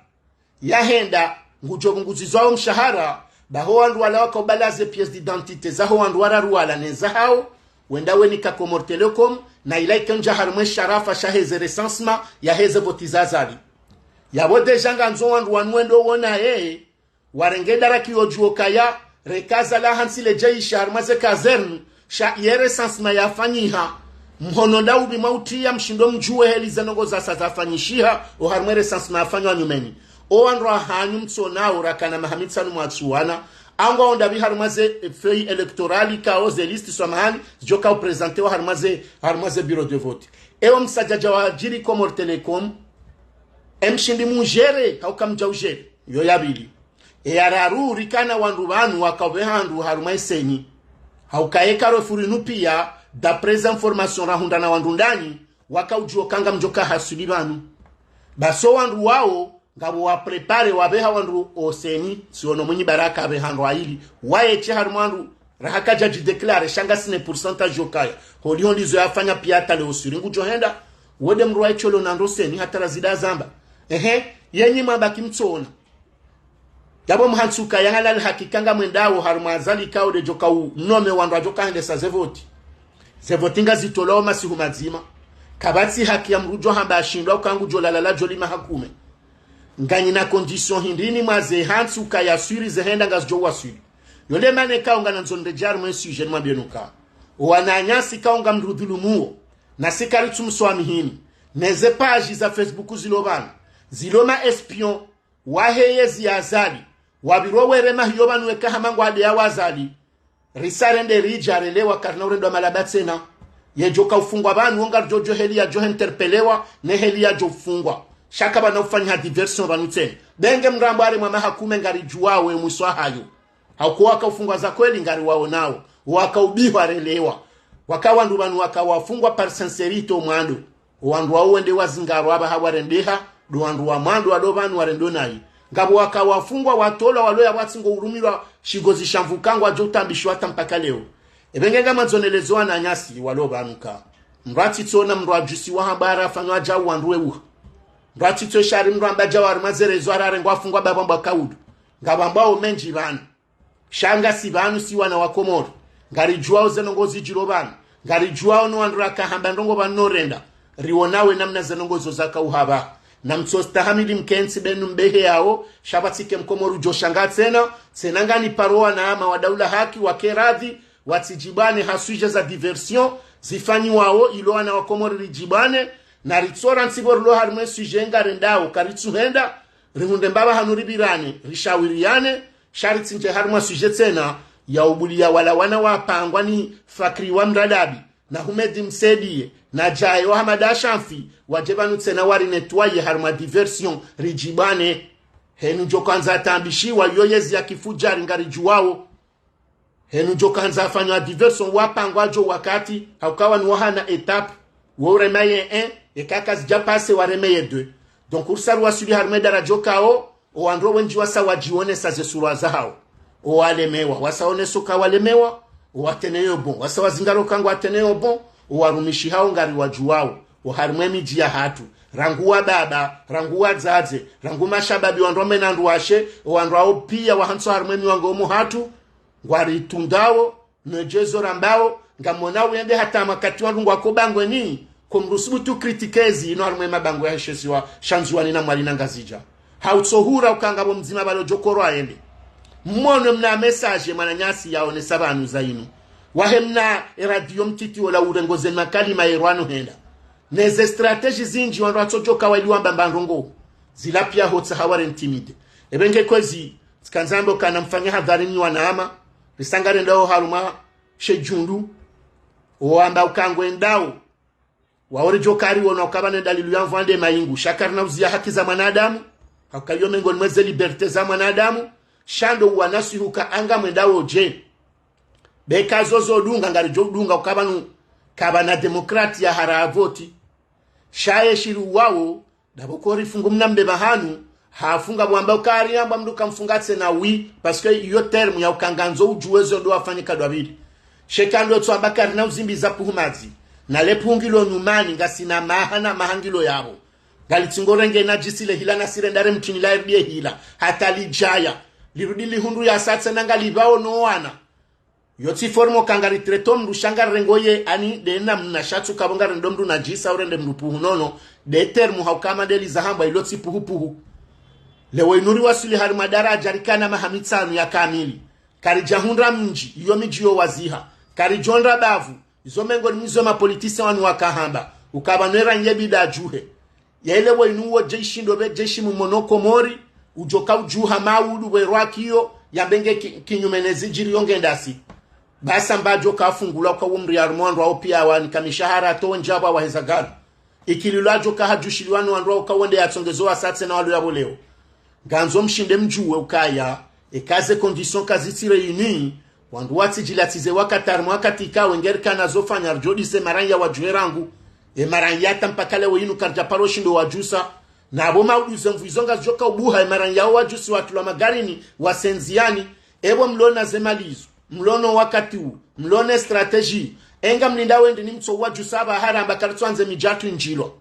Yahenda, ngudjo pvunguzizwa wo mshahara, baho wandru wala waka ubala ze pièces d'identité zaho wandru wararu wala ne zahawo, wenda wenika Comores Telecom, na ila ikendja harumwa e sharafa sha heze recensement ya heze voti za Azali. Yapvo déjà ngandzo wandru wanu wendo wona yeye, warenge daraki yodjuwo kaya, reka Azali hantsi ledje isha harumwa ze caserne, sha ye recensement yafanyiha, mhono nda upvi mwa utiya mshindo mdjuwe heli ze ndrongoo zasa zafanyishiha oharumwa e recensement yafanywa nyumeni. Owandru wahanyu mtsonao rakana maha mitsanu mwatsuwana, ngwao ndapvi harumwa ze feuille électorale kao ze liste, swamahani, zidjoka uprésenter wa harumwa ze, harumwa ze bureau de vote. Ewo msadjadja wadjiri Comores Telecom, emshindi mugérer, hauka mdja ugérer. Yo ya pvili. Eya raru, rikana wandru pvanu waka upveha wandru harumwa e CENI. Hauka ye Carrefour inu piya, d'après information rahundra na wandru ndani, waka udjuwa uka ngamdjoka haswili pvanu. Basi owandru wawo, ngapvo wa préparer wapveha wandru o CENI, tsiono Mwinyi Baraka apveha wandru wayili, waye tsi harumwa wandru, raha kadja dji déclarer, sha ngasina pourcentage yokaya. Holiho ndizo yafanya piya hata leo sûr ngudjo henda, wode mndru waye tsi olo na ndro CENI hata razida zamba. Ehe, yenyi mwabaki mtsona. Yapvo mhantsi uka yangalali hakika ngamwendao harumwa Azali kao ndedjo ka unomé wandru wadjoka hendesa ze voti. Ze voti ngazitolwao masihu madzima. Kapvatsi haki ya mndru djo hamba ashindwa uka ngudjo lala ladjo lima hakume. Nganyina condition hindrini mwaze hantsi uka ya sûr ze henda ngazidjo waswili. Yole mana kao nganandzo ndedje harumwa e sujet nimwambiyeni uka, owananyasi kao ngamdru dhulumuo, nasi karitsumso amihini. Neze page za Facebook zilo pvanu, zilo ma espion wahe yezi ya Azali, wapvirwa werema hiyo pvanu weka hama ngwade ya wa Azali. Risa rende ridja relewa karina urendwa malaba tsena. Yedjoka ufungwa pvanu, wo ngaridjo djuwa heli yadjo interpellewa, ne heli yadjo ufungwa. Sha kapvana ufanyiha diversion pvanu tsena. Benge mrambo harumwa mahakume ngaridjuwao we mwiso wahayo. Hauka waka ufungwa za kweli ngariwaonao. Waka ubihwa relewa. Waka wandru pvanu waka wafungwa par sincérité o mwando. Owandru wawo wende wazingarwa apvaha warendeha, ndo wandru wa mwando walo pvanu warendo nayi. Ngapvo waka wafungwa watolwa walo ya watsi ngo urumilwa shigozi sha mvuka ngwadjo utambishiwa hata mpaka leo. Epvenge ngamwandzo neleze wananyasi walo pvanu ka, mndru atsitsona mndru adjusiwa hamba ara afanywa djau wandru weuha. Mndru atsitso shari mndru amba djau harumwa ze réseaux ararengwa afungwa bapvambwa kaudu. Ngapvambwao mendji pvanu. Sha ngasi pvanu si wana wa Komori. Ngaridjuwao ze ndrongoo zidjiro pvanu. Ngaridjuwao no wandru raka hamba ndrongoo pvanu no renda. Riwonawe namna ze ndrongoo zo zaka uhaba. Na mtsostahamili mkentsi benu mbehe yao, sha pvatsike Mkomori udjo shanga tsena, tsena ngani paro wanama wa daula haki, wake radhi, watsidjibane ha sujet za diversion, zifanyiwao, ilo wana wa Komori ridjibane, na ritsora ntsibo rilo harumwa e sujet ngarendao, karitsuhenda, rihundre mbapvi hanu ripvirane, rishawiriane, sha ritsindje harumwa sujet tsena ya ubuliya wala wana wapangwa ni Fakri wa Mradabi, na Humedi Msaidié, na Djae wa Hamada Shamfi, wadje pvanu tsena wari nettoyer harumwa diversion, ridjibane. Henu djo kandza atambishiwa yo yezi ya kifudjari ngaridjuwao. Henu djo kandza afanywa diversion wapangwa djo wakati, hauka wanu wahana étape. Wo urema ye un, eka kazidja passer wareme ye deux. Donc, ursa ruwaswili harumwa e daraja kao, owandru wendji wasa wadjionesa ze sura zahao. Owalemewa, wasa oneso ka walemewa, owateneyo bon, wasa wazingaro ka ngwateneyo bon, owarumishi hao ngariwadjuwao, oharumwa e midji yahatru, rangu wababa, rangu wadzadze, rangu mashababi wandru wame na wandru washe, owandru wao piya wahantso harumwa e miwango omo hatru, ngwaritundawo, no djezo rambawo, ngamona uyende hata mwakati wandru ngwako bangweni, ko mrusubutu critiquer zi inu harumwa e mabangwe ya heshesiwa sha Ndzuwani na Mwali na Ngazidja. Hautsohura uka ngapvo mdzima pvalo djokoro ayende. Mmono mna message mwananyasi yaonesa pvanu za inu. Wahe mna e radio mtiti ola urengo ze makalima yerwano henda. Neze stratégie zindji wandru watsodjoka waili wamba mba ndrongoo. Zila piya hotsaha ware intimider. Epvenge kwezi, tsikandza mbe ukana mfanye hadhari nyi wanama, risa ngarendao harumwa she djundu, owamba uka ngwendao, wao ridjo kariwona uka pvana e dalilu ya mvua nde mayingu, sha karina uziya haki za mwanadamu, hauka iyo mengoni mwa ze liberté za mwanadamu, sha ndo uwanaswihi uka ngamwendao dje. Beka zozo dunga ngaridjo dunga uka pvanu kapvana démocratie ya hara voti. Sha ye shiri uwawo, ndapvo kori fungu mna mbe pvahanu, hafunga pvwamba ukari yamba mndru kamfunga tsena wi, parce que iyo terme ya uka ngandzo udjuwe zo ndo wafanye kadwa pvili. Sheka ndo tswamba karina uzimbiza puhu madzi. Na le puhu ngilo nyumani, ngasina maha na maha ngilo yapvo. Ngalitsingo renge na djisi le hila na sirendare mtini la rdie hila. Hata lidjaya. Lirudi lihundru ya satse na ngalipvao no wana. Yo tsi forme uka ngari treto mndru sha ngari rengo ye ani de namna sha tsu kapvo ngari rendo mndru nadjisa urende mndru puhu nono, de terme hauka mande lizahambwa ilo tsi puhu puhu. Lewo inu riwaswili harimwa daraja rikana maha mitsanu ya kamili. Karidja hundra mdji, iyo midji yo waziha. Karidjo ndra bavu, izo mengo ni mwizo ma politiciens wanu wakahamba. Uka pvanu era nye bida djuhe. Yele wo inu wo jeshi ndo pve jeshi mumono Komori, udjoka udjuha maudu we rwakiyo, yambe nge ki-, kinyume ne zidjiri yo ngendasi. Basa mbadjo kafungula kwa umri ya rumondo wao pia wani kamishahara to ndjapvo waheza galu. Ikililo adjo kahadjushiliwa no wandru wao kawonde yatsongezo wasatse na walo yapvo leo. Ngandzo mshinde mdjuwe ukaya, eka ze conditions kazitsi réunies, wandru watsi djilatize wakati harimwa wakati ika wengeri kana zofanya rdjo dise maranya wadjuhe rangu, e maranya hata mpaka leo inu karidja paro shindo wadjusa, na apvo maudu ze mvu izo ngazidjoka ubuha e maranya yao wadjusi watulwa magarini, wasenziani, epvo mlona ze mali izo, mlono wakati u, mlone stratégie, enga mlinda wendi ni mtso wadjusa apvaha ramba karitso andze midjatu indjilwa.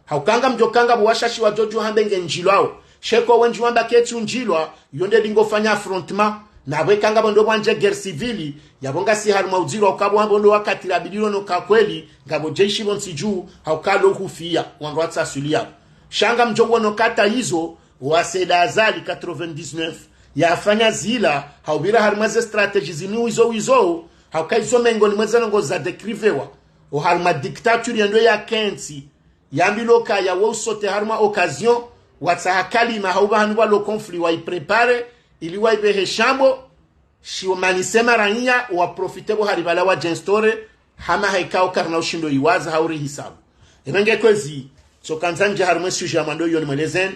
Hauka nga mdjo kanga pvo washashi wadjo djuha mbe nge ndjilwao. Sheko wendji wamba ketsi undjilwa, yo nde dingo fanya affrontement. Na pvo eka ngapvo ndo pvwandje guerre civile, yapvo ngasi harimwa udziro hauka pvo wambo ndo wakati la bidilo no ka kweli, ngapvo jeshi pvo ntsi dju, hauka lo hufia, wandru watsa aswili yapvo. Sha nga mdjo wono kata izo, wa Said Azali quatre-vingt-dix-neuf, yafanya zila, haupvira harimwa ze stratégie zini wizo wizo, hauka izo mengo ni mwe ze ndrongo za décrivewa. O harimwa dictature yendo ya kentsi, yambilwa ukaya wo usote harimwa occasion, watsaha kalima hau pvahanu pvwa lo conflit wa i préparer, ili wa ipvehe shambo, shi wo manise maranya, wa profiter pvo hari pvala wadje instaurer, hama haikao karina ushindo iwaza hau ri hisabu. Epvenge kwezi, tsoka ndzandje harimwa e sujet ya mwando iyo ni mwelezeni,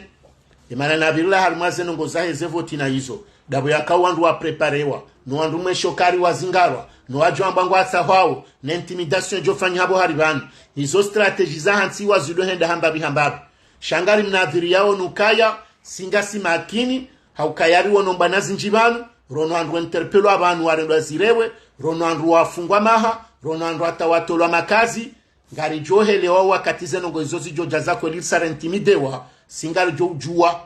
emana na pvirila harimwa ze ndrongo zahe ze voti na izo. Ndapvo yakao wandru wa préparewa, no wandru mwe shokari wazingarwa, no wadjo amba ngwatsahwao, na intimidation idjo fanyihwa pvo hari pvanu. Izo stratégie za hantsi wazilo henda hambapvi hambapvi. Sha ngari mnadhiri yao nukaya, si ngasi makini, haukaya ri wono mbwana zindji pvanu, rono wandru interpellwa pvanu warendwa zirewe, rono wandru wafungwa maha, rono wandru hata watolwa makazi, ngaridjo helewa wakati ze ndrongo izo zidjo dja za kweli risare intimidewa, si ngaridjo udjuwa.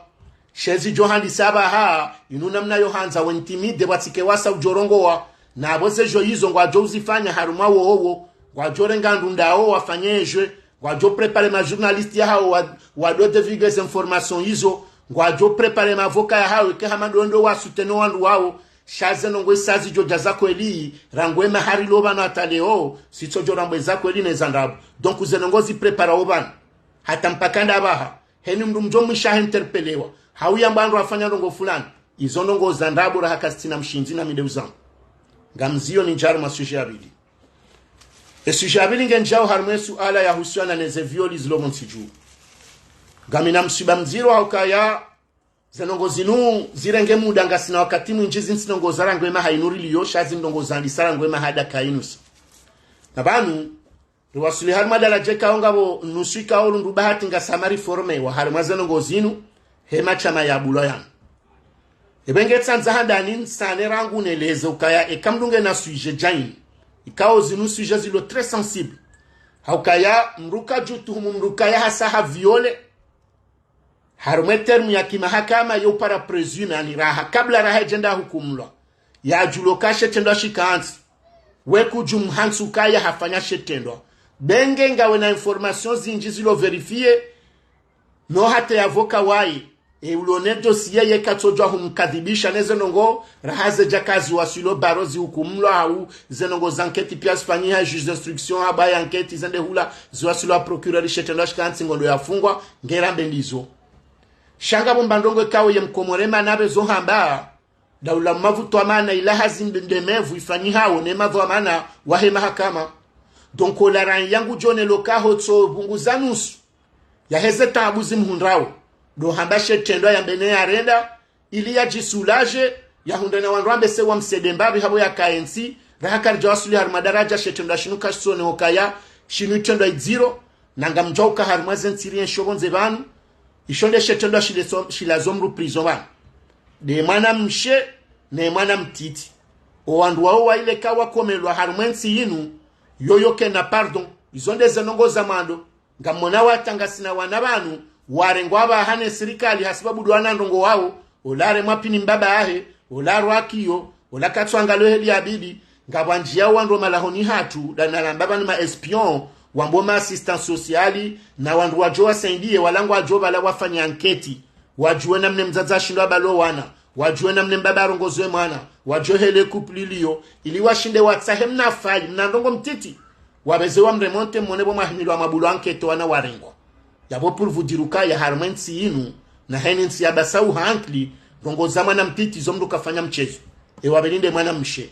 She zidjo handisa apvaha, inu namna yo handza we intimide pvwatsike wasa udjo rongowa. Na apvo ze djo izo ngwadjo uzifanya harumwa wowo, ngwadjo renga ndrunda wo wafanye edjwe, ngwadjo préparer ma journaliste yahawo wa, wa do divulguer ze information izo, ngwadjo préparer ma avocat yahawo eke hama ndo ndo wa soutenir wandru wawo, sha ze ndrongo isa zidjo dja za kweli, rangu ema hari lo pvanu hata leo, si tsodjo rambwa eza kweli ne za ndrabo. Donc ze ndrongo zi préparer wo pvanu. Hata mpaka ndapvaha, heni mndru mdjo mwisha ha interpellewa. Hau yamba wandru wafanya ndrongo fulani. Izo ndrongo za ndrabo raha kazitsina mshindzi na mideu zangu. Ngamziyo nindjie harumwa sujet ya pvili. E sujet ya pvili ngendjao harumwa e suala yahusiana ne ze viol zilo pvo ntsi dju. Ngamina mswiba mdziro haukaya ze ndrongo zinu zirenge muda ngasina wakati mwindji zintsi ndrongo za rangu emaha inu riliyo, sha zi ndrongo zandisa rangu emaha daka inu sa. Na pvanu, riwaswili harumwa daraja ikao ngapvo nusu ikao lundru bahati ngasi hama riformewa harumwa ze ndrongo zinu, hema shama ya bulwa yanu. Epvenge tsandza handani nisane rangu neleze ukaya eka mndru ngena sujet dja ini, ikao zinu sujet zilo très sensible. Haukaya mndru kadju tuhumu mndru kaya hasa ha viole, harumwa e terme ya kimahakama yo para présumé ani raha, kabla raha yedjenda hukumlwa, yadjulo ka she trendwa shikantsi. We kudju mhantsi ukaya hafanya she trendwa. Benge ngawe na information zindji zilo vérifier, no hata ye avocat waye, e ulo ne dossier ye katsodjwa humkadhibisha ne ze ndrongo, raha zedja kazi waswilo barreau zihukumlwa hau, ze ndrongo za enquête pia zifanyiha juge d'instruction haba ye enquête zende hula, ziwaswilo procureur she trendwa shikantsi ngondo yafungwa, ngerambe ndizo. Sha ngapvo mba ndrongo ikao ye mkomori mana pvezo hamba, daula mavutwa mana ila hazi mbe-, nde mevu ifanyihao ne mavutwa mana wahe mahakama. Donc ola rangi yangu djonelo kaho tso pvunguza nusu yaheze taabu zimhundrao. Ndo hamba she trendwa yambe ne yarenda, ili yadji soulager, yahundre na wandru wambe se wamsede mbapvi hapvo yakaentsi, raha karidja waswili harumwa daraja she trendwa shinu kashitsone hukaya, shinu itrendwa idziro, Na ngamdjuwa uka harumwa ze ntsi rienshio pvondze pvanu, isho nde she trendwa shile so-, shilazo mdru prison pvanu. Nde mwana mshe, ne mwana mtiti. O wandru wawo waile ka wakomelwa harumwa entsi yinu, yoyo kena pardon. Izo nde ze ndrongoo za mwando. Ngamwona wata ngasina wana pvanu, warengwa pvaha ne sirikali hasibabu ndo wana ndrongoo wawo, ola haremwa pvi ni mbaba yahe, ola harwa kiyo, ola katsu angaliwa heli ya bibi, ngapvwandjiya wandru malahoni hatru, nda nalamba pvanu ma espion, wambo ma assistant social, na wandru wadjo wasaidiye, wala ngwadjo pvala wafanye anketi. Wadjuwe namna mdzadze ashindo abale o wana. Wadjuwe namna mbaba arongoze mwana. Wadjuwe hele couple iliyo. Ili washinde watsahe mna fayi, mna ndrongoo mtiti. Wapveze wamremonte mwone pvo mwahimilwa mabulo ankete wana warengwa. Yapvo pour vous dire uka ya harumwa entsi yinu, na heni ntsi ya basa uhankli, ndrongoo za mwana mtiti zo mdru kafanya mchezo. E wapveni nde mwana mshe.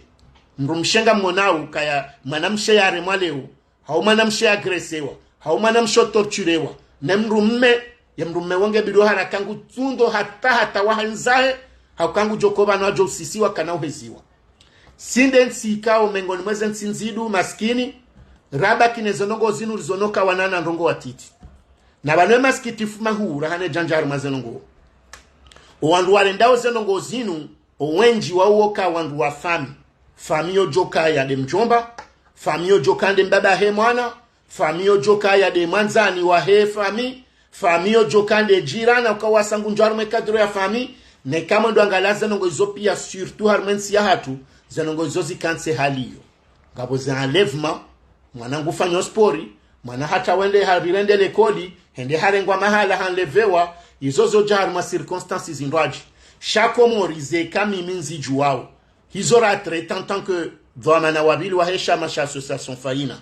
Mdru mshe ngamwonao uka ya mwana mshe yaremwa leo, hau mwana mshe agresewa, hau mwana mshe otorturewa, ne mdru mme, ye mdru mme wonge bido haraka ngu tsundo hata hata wahandzahe, hauka ngudjo kopvanwa djo usisiwa kana uheziwa. Si nde ntsi ikao mengoni mwa ze ntsi ndzidu maskini, rabaki ne ze ndrongoo zinu rizono ka wana na ndrongoo watiti. Na pvanu e masikitifu mahuu rahane djandja harumwa ze ndrongoo. O wandru warendao ze ndrongoo zinu, o wendji wawo ka wandru wa fami. Fami yodjo kaya nde mdjomba, fami yodjo kaya nde mbaba he mwana, fami yodjo kaya nde mwandzani wahe fami, fami yodjo kaya nde jirani, uka wasa ngundjo harumwa e cadre ya fami, neka mwendo angaliya ze ndrongoo izo piya surtout harumwa entsi yahatru, ze ndrongoo izo zikantsi hali iyo. Ngapvo ze enlèvement, mwana ngufanyo sport, mwana hata wende harire nde lekoli, hende harengwa mahala hanlevewa, izo zodja harumwa circonstances zindrwadji. Sha Komori zeka mimi nzidjuwao. Hizo ratraite en tant que dhwamana wa pvili wahe shama sha association Faina.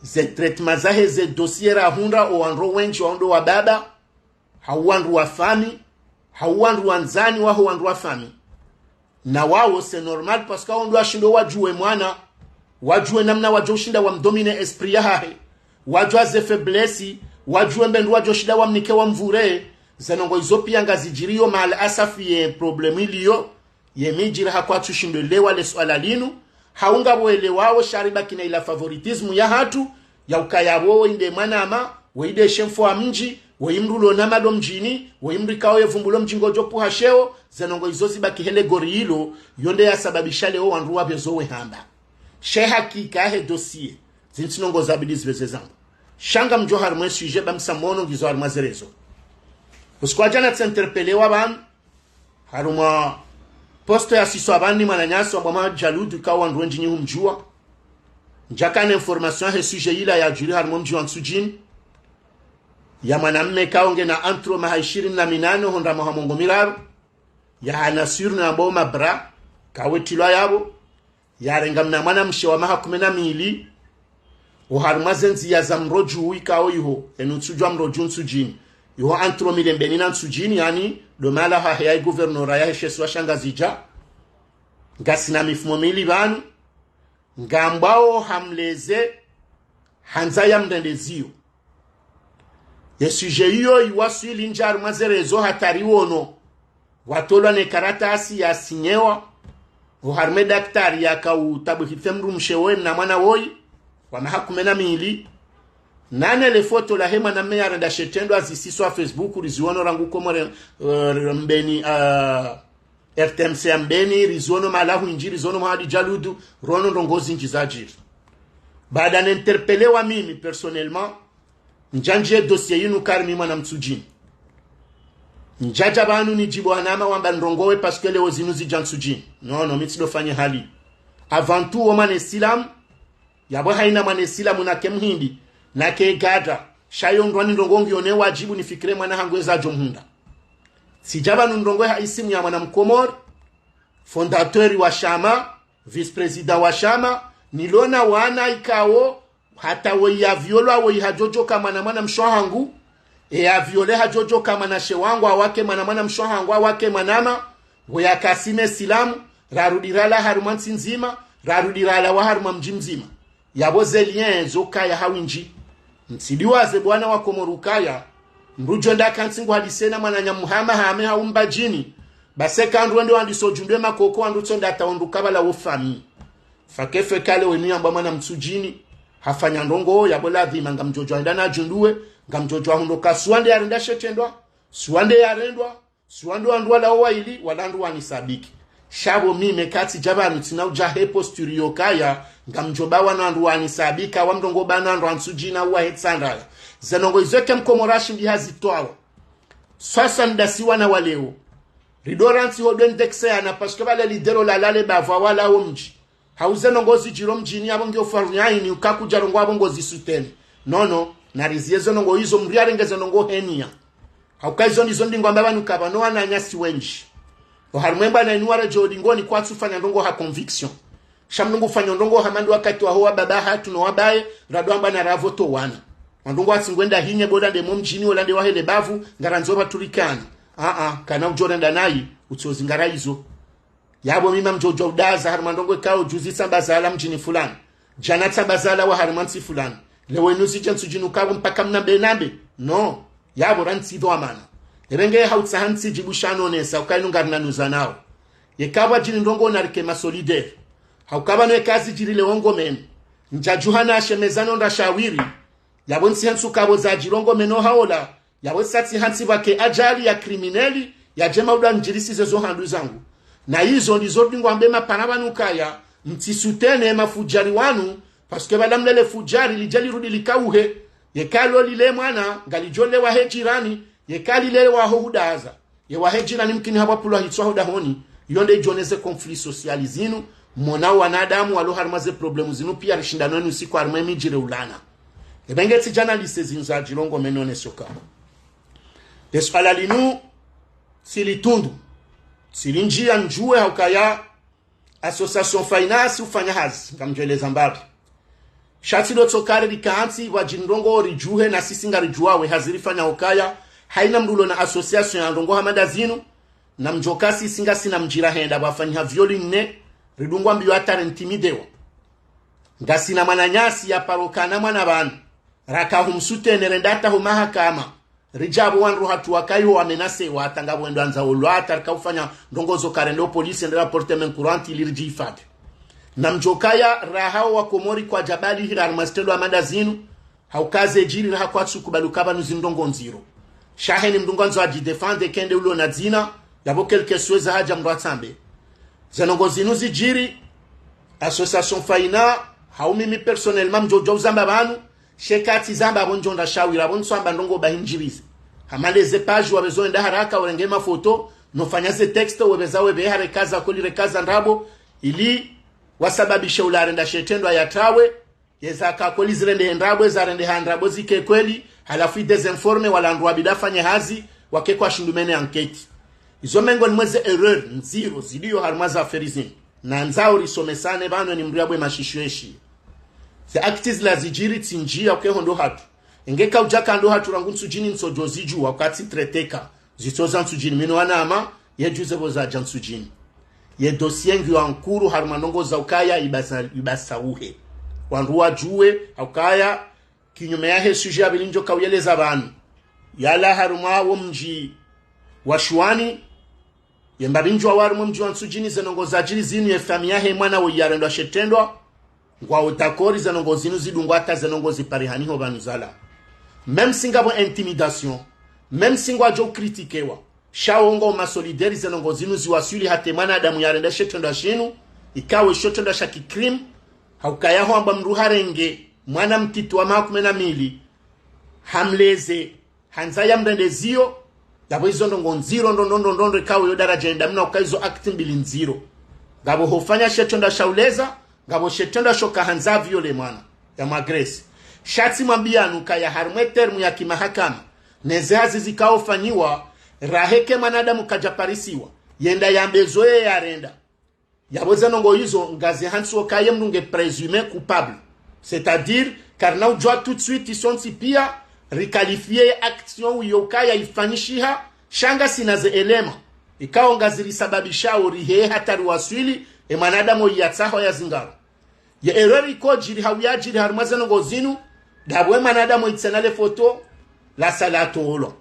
Ze traitement zahe ze dossier rahundra o wandru wendji wao ndo wababa, hau wandru wa fami, hau wandru wandzani waho wandru wa fami. Na wawo c'est normal parce que wao ndo washindo wadjuwe mwana, wadjuwe namna wadjo ushinda wamdomine esprit yahahe, wadjuwa ze faiblesse, wadjuwe mbe ndo wadjo shinda wamnike wamvure, ze ndrongoo izo piya ngazidjiriyo mal asafi ye problème iliyo, ye midjiri ha kwatsu shindo elewa le suala linu, hau ngapvo elewao sha ribaki na ila favoritisme yahatru, ya ukaya pvo woyi nde mwanama, woyi nde shemfo wa mdji, woyi mdru ulo na mado mdjini, woyi mdru ikao ye vumbulo mdji ngodjo puha sheo, ze ndrongoo izo zibaki he legori ilo, yo nde yasababisha leo wandru wapve zo wehamba. She hakika he dossier, zintsi ndrongoo zabidi zipveze zangu. Sha ngamdjo harumwa e sujet ba msamono ngizo harumwa ze réseaux. Usiku wa djana tsi interpellewa pvanu, harumwa poste ya siswa pvanu ni mwananyasi wambwa Mahamadou Djaloudou ikao wandru wendji nyi humdjuwa. Ndjaka na information he sujet ila yadjiri harumwa mdji wa Ntsudjini. Ya mwanamme ikao ngena entre maha ishirini na minane hondra maha mengo miraru. Ya hana surnom yambwao Mabra, kawetilwa yapvo. Yarenga mna mwana mshe wa maha kume na mili, oharumwa ze ndziya za Mrodju ikao iho, enu ntsudjuwa Mrodju Ntsudjini. Iho entre Milembeni na Ntsudjini, yaani, ndo mahala hahe ya gouvernorat yahe she isiwa sha Ngazidja. Ngasina mifumo mili pvanu, ngambwao hamleze, handza yamrende ziyo. Ye sujet iyo iwaswili ndja harumwa ze réseaux hata riwono watolwa ne karatasi yasinyewa oharumwa e daktari yaka utabuhife mdrumshe woyi mna mwana woyi wa maha kume na mili. Nane le foto lahe mwanamme yarenda she trendwa zisiswa Facebook, riziwono rangu Komori, eh, Mbeni, eh, R T M C ya Mbeni, riziwono mahala hwindji, riziwono Mahamadou Djaloudou, riwono ndrongoo zindji zadjiri. Baada na interpellewa mimi personnellement, ndjandjiye dossier yinu kari mi mwana Mtsudjini. Ndjadja pvanu nidjibu wanama wamba ndrongowe parce que leo zinu zidja Ntsudjini. Non, non, mi tsidofanye hali. Avant tout, wo mwana Isilamu, yapvo haina mwana Isilamu nake Mhindi, nake Gada, sha yo ndrwani ndrongoo ngiyo ne wadjibu nifikire mwana hangu eza djo mhundra. Tsidja pvanu ndrongowe ha isimu ya mwana Mkomori, fondateur wa shama, vice-président wa shama, nilona wana ikao, hata woyi yaviolwa woyi hadjodjoka mwana mwana mshe wahangu, e yaviole hadjodjoka mwanashe wangu, awake mwana mwana mshe wahangu, awake mwanama, woyi yakasime Isilamu, rarudi rala harumwa ntsi ndzima, rarudi rala wa harumwa mdji mdzima. Yapvo ze lien zo kaya hawindji. Ntsidiwaze bwana wa Komori ukaya, mdru djo enda kantsi ngu hadise na mwananya mhama hame hau Mbadjini. Basi eka ndru wende wandiso djundwe makoko wandru tsonda hata wandru kabala wo fami. Fakefe kale wenu yambwa mwana Mtsudjini. Hafanya ndrongoo yapvo ladhima ngamdjodjo hwenda na djunduwe, ngamdjodjo hundro ka suwa nde yarenda she trendwa, suwa nde yarendwa, suwa ndo wandru walawo wayili, wala wandru wanisabiki. Sha pvo mimi katsidja pvanu tsina udja he posture yokaya ngamdjo bawa no wandru wanisabika, wa mrongoo bana wandru wa Ntsudjini wa he Tsandraya. Ze ndrongoo izo eka mkomori shindi hazitwawa. Sasa ndasi wana wa leo. Rido rantsi ho dwe ndekse yana, parce que pvale lidero la lale bapvwa wala wo mdji. Hauze ndrongoo zidjiro mdjini yapvo ngiyo faruyaini uka kudja rongowa pvo ngozi soutenir. Non, non, nariziye ze ndrongoo izo, mdru yarenge ze ndrongoo he niya. Hauka izo ndizo ndingo amba pvanu ka pvanu wananyasi wendji. Oharumwa embwana inu waredjo dingoni kwatsu fanya ndrongoo ha conviction. Sha mdru ngu fanya ndrongoo ha mandru wakati waho wa baba hatru no wabaye, rado amba na ravo to wana. Wandru ngwatsi ngwenda hinye bola nde mo mdjini ola nde wahe le bavu, ngarandzo pvaturikani. Aa, kana udjo renda nayi, utsozi ngara izo. Yapvo mimi ngamdjodjo udaza harumwa ndrongoo ikao juzi tsamba zala mdjini fulani. Djana tsamba zala wa harumwa ntsi fulani. Leo inu zidje Ntsudjini uka pvo mpaka mnambe nambe. Non. Yapvo rantsi pvo amana. Epvenge hautsaha ntsi djibu sha nonesa uka inu ngarina nuza nawo. Yeka pvwadjiri ndrongoo narike ma solidaire. Hauka pvanu eka zidjiri leo Ngomeni. Ndjadjuha na shemeza no nda shawiri. Yapvo ntsi hentsu ka pvo zadjiri Ngomeni ohaola. Yapvo satsi hantsi pvwake ajali ya krimineli, yadje mauda ndjirisize zo handru zangu. Na izo ndizo ndingo ambe mapara pvanu kaya, mtsi soutenir mafudjari wanu, parce que pvala mlele fudjari lidje lirudi likauhe, yeka lo lile mwana, ngalidjo lewa he jirani, yeka lile waho hudaza. Ye wahe jirani mkini hapvwa pulwa hitswa ho dahoni, iyo nde idjoneze conflit social zinu, mona wanadamu walo harumwa ze problème zinu piya rishindano enu siku harumwa emidji reulana. Epvenge tsidjana lise zinu zadjiro Ngomeni one soka. Le suala linu, tsili tundu. Tsili ndjiya ndjuwe haukaya association Faina tsi ufanya hazi, ngamdjo eleza mbapvi. Sha tsi ndo tsoka rerika hantsi pvwadjiri ndrongoo ridjuhe na sisi ngaridjuwawo ye hazi rifanya hukaya, haina mdru ulo na association ya ndrongoo hama nda zinu, na mdjoka sisi ngasina mdjira henda pvwafanyiha viol nne, ridungwa mbiyo hata rintimidewa. Ngasina mwananyasi ya paro kana mwana pvanu. Raka humsoutenir rende hata ho mahakama. Ridja pvo wandru hatru wakayi ho wamenasewa hata ngapvo wendo wandza olwa hata rika ufanya ndrongoo zo ka rende ho polisi rende rapporter main courante ili ridjihifadhwi. Na mdjokaya raha wo wakomori kwadja balihira harumwa zitrendwa hama nda zinu, hauka ze djiri raha kwatsu kubali uka pvanu zindrongoo ndziro. Sha heni mdru ngwandzo adjidéfendre kende ulo na dzina, yapvo quelque chose hadja mdru atsambe. Ze ndrongoo zinu zidjiri, association Faina, hau mimi personnellement mdjodjo uzamba pvanu, she katsi zamba pvo ndjo nda shawira pvo ntsu amba ndrongoo bahi ndjirize. Hama nde ze page wapvezo wenda haraka urenge mafoto, no fanya ze texte wapveza wapve hareka za kweli reka za ndrabo, ili wasababishe ula arenda she trendwa yatrawe, yeza ka kweli zirendehe ndrabo, eza rendeha ndrabo zike kweli, halafu i désinformer wala wandru wabidi wafanye hazi, wake kwashindru mener enquête. Izo mengo ni mwa ze erreur ndziro ziliyo harumwa ze affaire zinu. Na ndzao risomesane pvanu ni mdru yabwe mashisho eshi. Ze actes zila zidjiri tsi ndjiya uke ho ndo hatru. Enge kaudja ka ndo hatru rangu Ntsudjini ntsodjo zidjuwa uka tsi traité ka. Zitso za Ntsudjini mi no wanama, ye djuze pvo zadja Ntsudjini. Ye dossier ngiyo en cours harumwa ndrongoo za ukaya ibasa, ibasa uhe. Wandru wadjuwe, haukaya, kinyume yahe sujet ya pvili ndjo kauyeleza pvanu. Yala harumwa wo mdji wa Shuwani, ye mbapvi ndjo wa harumwa mdji wa Ntsudjini ze ndrongoo zadjiri zinu ye famille yahe mwana wo yarendwa she trendwa, ngwao d'accord ze ndrongoo zinu zidungwa hata ze ndrongoo ziparihane ho pvanu zala. Même si ngapvo intimidation, même si ngwadjo critiquewa, sha wo ngwao ma solidaire ze ndrongoo zinu ziwaswili hata ye mwanadamu yarenda she trendwa shinu, ikao she trendwa sha ki crime, haukaya ho amba mdru harenge mwana mtiti wa maha kume na mili, hamleze, handza yamrende ziyo, yapvo izo ndrongoo ndziro, ndro, ndro, ndro, ndro, ndro, ikao yo daradja yenda mna uka izo actes mbili ndziro. Ngapvo hofanya she trendwa sha uleza, ngapvo she trendwa sho ka handza violer mwana, yamwagresse. Sha tsi mwambiyanu ukaya harumwa e terme ya kimahakama, ne ze hazi zikao fanyiwa, raha eka mwanadamu kadja parisiwa, yenda yambe zo ye yarenda. Yapvo ze ndrongoo izo ngazi hantsi uka ye mdru nge présumé coupable. C'est-à-dire, karina udjuwa tout de suite isontsi piya, riqualifier ye action wiyo ukaya ifanyishiha, sha ngasina ze éléments ikao ngazi risababishao rihe hata riwaswili, e mwanadamu yatsaho ya zingaro. Ye erreur ikodjiri hau yadjiri harumwa ze ndrongoo zinu, ndapvo e mwanadamu itsena le foto, la sala tolo.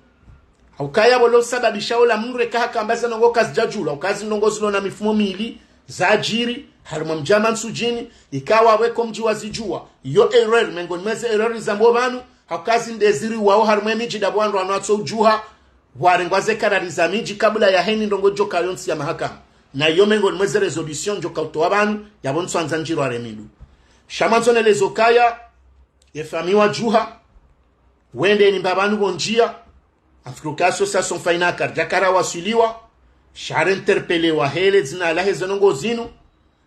Haukaya pvo lo sababisha ola mdru eka hakamba ze ndrongoo kazidjadjulwa, uka zi ndrongoo zilo na mifumo mili, zadjiri, Harumwa mdji wa Mantsudjini, ikao weka omdji wazidjuwa. Iyo erreur, mengoni mwa ze erreur zambwao pvanu, hauka zinde ziriwao harumwa emidji ndapvo wandru wanu watso udjuha, warengwa ze karari za midji kabla ya heni ndrongoo idjo kaya yontsi ya mahakama. Na iyo mengoni mwa ze résolution ndjo kautowa pvanu, yapvo ntsuandza ndjirwa remidru. Sha mwandzo nelezo kaya, ye famille wadjuha, wende ni mbapvanu pvo ndjia, en tout cas association Faina karidjakara waswiliwa, sha re interpellewa hele dzina lahe ze ndrongoo zinu,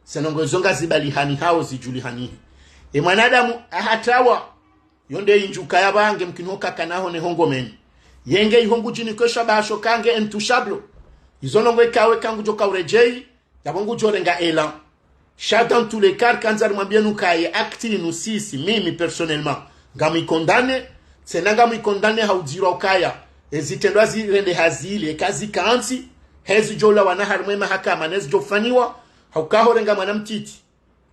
ze ndrongoo izo ngazibalihani hao zidjulihanihe. E mwanadamu ahatrawa, yo nde indjuka ya pvange mkini hokakana ho ne hongomeni. Yenge iho ngudjini kwesha basho kange intouchable. Izo ndrongoo ikao eka ngudjo kauredjei, yapvo ngudjo renga élan. Sha dans tous les cas, kandza rimwambie nukaye acte inu sisi, mimi personnellement, ngamwicondamné, tsena ngamwicondamné ha udziro ukaya, ezitrendwa zirendeha zile, kazikantsi, hezidjo ulawana harumwa emahakama, nezidjo fanyiwa, hauka horenga mwana mtiti.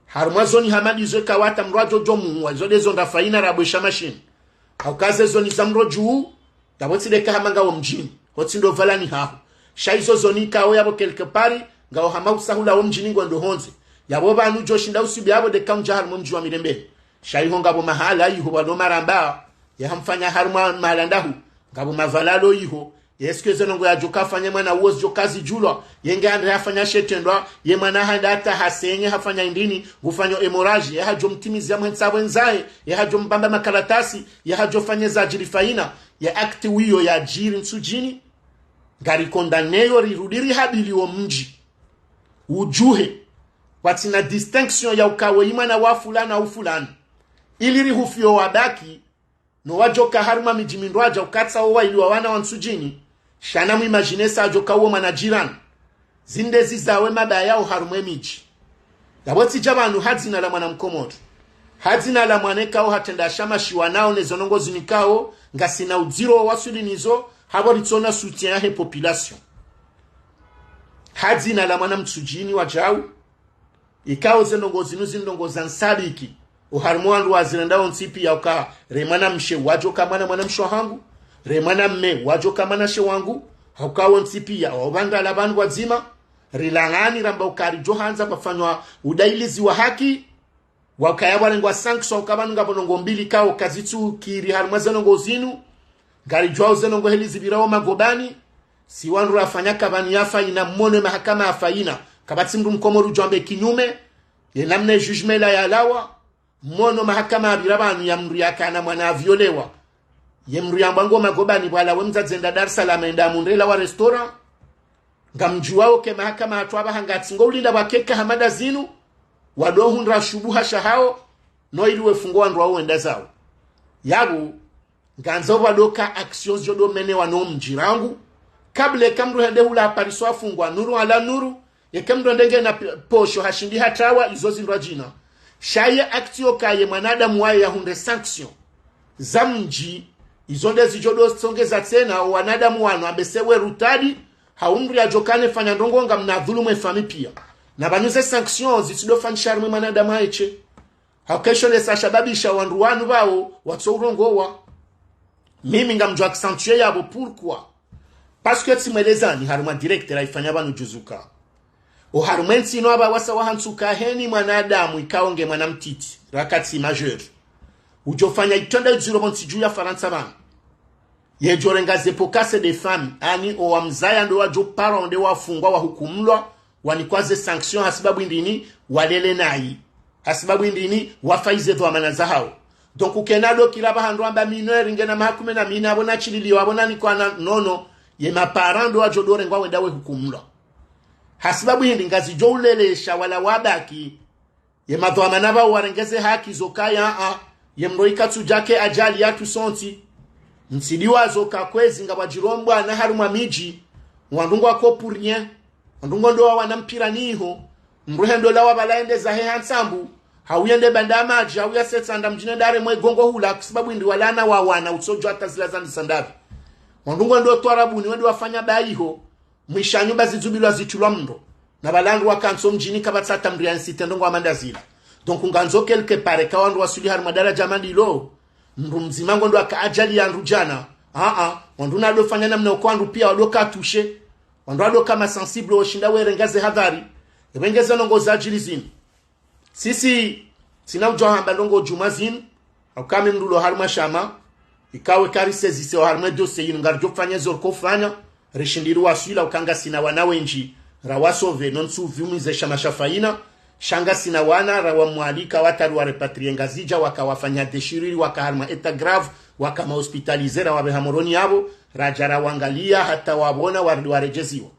Harumwa zoni hama ndizo ikao hata mdru adjo djo muwa, izo ndezo nda Faina rabwesha mashini. Hauka ze zoni za mdru dju, ndapvo tsi ndeka hama ngawo mdjini, ho tsi ndo pvala ni haho. Sha izo zoni ikao yapvo quelque part, ngawo hama usahula wo mdjini ngwendo hondze. Yapvo pvanu djo shinda usibi yapvo ndeka undja harumwa omdji wa Mirembe. Sha iho ngapvo mahala iho pvalo maramba, yahamfanya harumwa mahala ndahu, ngapvo mavalalo iho, est-ce que ze ndrongoo yadjo kafanya mwana uwo zidjo kazidjulwa, yenge andre hafanya she trendwa, ye mwana handa hata hasenye hafanya indrini, ngufanyo hémorragie, ye hadjo mtimizia mwensa pvwendzahe, ye hadjo mbamba makaratasi, ye hadjo fanya zadjiri Faina, ye acte wiyo yadjiri Ntsudjini. Ngaricondamné yo rirudi rihabili wo mdji. Udjuhe, kwatsina distinction ya ukawe imwana wa fulana au fulani. Ili rihufio wabaki, no wadjoka harumwa midji mindrwadja ukatsa wo waili wa wana wa Ntsudjini, sha namwimagine sa adjoka uwo mwana jirani. Zinde zizawe mabaya o harumwa emidji. Yapvo tsidja pvanu ha dzina la mwana Mkomori. Ha dzina la mwana ikao hatrenda shamashiwa nao ne zo ndrongoo zinu ikao, ngasina udziro wa waswili nizo, hapvo ritsona soutien yahe population. Ha dzina la mwana Mtsudjini wadjau, ikao ze ndrongoo zinu zi ndrongoo za nsabiki. O harumwa wandru wazirenda wontsi pia uka, re mwana mshe wadjoka mwana mwana mshe wahangu, re mwana mme wadjoka mwana she wangu, hauka wontsi pia, wao pvandala pvanu pvwadzima, rilangani ramba uka ridjo handza pvafanywa udailizi wa haki, wa ukaya pvwarengwa sanction uka pvanu ngapvo ndrongoo mbili ikao kazitsukiri harumwa ze ndrongoo zinu, ngaridjuao ze ndrongoo heli zipvirao magobani, si wandru rafanya kapvani ya Faina, mmono mahakama ya Faina, kapvatsi mdru Mkomori udjo ambe kinyume, ye namna e jugement la yalawa, mmono mahakama yapvira pvanu ya mdru yakana mwana aviolewa. Ye mdru yambwa ngo magobani pvwalawa e mdzadze enda Dar es Salaam enda amundre lawa restaurant. Ngamdjuwao ke mahakama hatru apvaha ngatsi ngo ulinda pvwakeka hama nda zinu, wado hundra shubuha shahao, no ili wefungo wandru wao wenda zao. Yapvo, ngandzo pvwadoka actions djo do menewa no mdji rangu, kabla eka mdru hende hula hapariso afungwa, nuru ala nuru, yeke mdru hende ngena p-, posho hashindi hatrawa, izo zindrwadjina. Sha ye acte yo kaye mwanadamu waye yahundre sanction za mdji, izo nde zidjo do songeza tsena o wanadamu wanu ambe se we rutadi, ha umri yadjo kane fanya ndrongoo ngamna dhulumu e famille pia. Na pvanu ze sanction zitsido fanyisha harumwa e mwanadamu aye she. Hauka esho nde sasababisha wandru wanu pvao watso urongowa. Mimi ngamdjo accentuer yapvo, pourquoi? Parce que tsimwelezani harumwa direct rayifanya pvanu juzi uka, o harumwa entsi inu apva wasa wahantsi uka heni mwanadamu ikao nge mwana mtiti, rakatsi majeur, udjo fanya itrendwa idziro pvontsi dju ya Farantsa pvanu. Yedjo renga ze pots cassés de famille, ani o wamzaya ndo wadjo parwa nde wafungwa wahukumlwa, wanikwa ze sanction hasibabu indrini, walele nayi. Hasibabu indrini, wafa ize dhwamana zahao. Donc, ukena do kila pvaha ndo amba mineur ngena maha kume na mine, apvo na tsililiwa, apvo na nikwa na, non, non. Ye ma parents ndo wadjo do rengwa wenda wehukumlwa. Hasibabu hindri ngazidjo ulelesha wala wabaki. Ye madhwamana pvao warenge ze haki zo kaya, a, ye mdru ikatsudja ke ajali yatru sontsi. Mtsidiwazo ka kwezi ngapvwadjiri o mbwana harumwa midji, wandru ngwako pour rien. Wandru ngondo wawana mpira niho. Mdru hendo lawa pvala ende zahe ha ntsambu, hau yende banda ya madji, hau yasetse anda mdjini ende aremwe gongo hula, hasibabu indri wala wana wawana utsodjo hata zila zandisa ndapvi. Wandru ngondo twarabu ni wende wafanya bayiho. Mwisha nyumba zidzubilwa zitulwa mndro. Na pvala wandru wakantsi o mdjini kapvatsi hata mdru ya nsite ndrongoo hama nda zila. Donc ngandzo quelque part eka wandru waswili harumwa daraja hama ndilo, mdru mdzima ngondo aka ajali ya wandru djana. A, a, wandru nado fanya namna uko wandru pia wado ka touchés. Wandru wado ka ma sensibles woshinda werenga ze hadhari. Epvenge ze ndrongoo zadjiri zinu. Sisi, tsina udjo hamba ndrongoo djuu mwa zinu, hauka mi mndru lo harumwa shama, ikao eka risaisisé wa harumwa dossier yinu ngaridjo fanya zo riko fanya, rishindi riwaswili, hauka ngasina wana wendji, rawasauvé, no ntsu pvumwize shama sha Faina, sha ngasina wana, rawamwalika, wata riwa répatrié Ngazidja, waka wafanya déchirure, waka harumwa état grave, waka ma hospitalisé, rawapveha Moroni yapvo, radja rawangalia, hata wapvona, wa, waredjeziwa.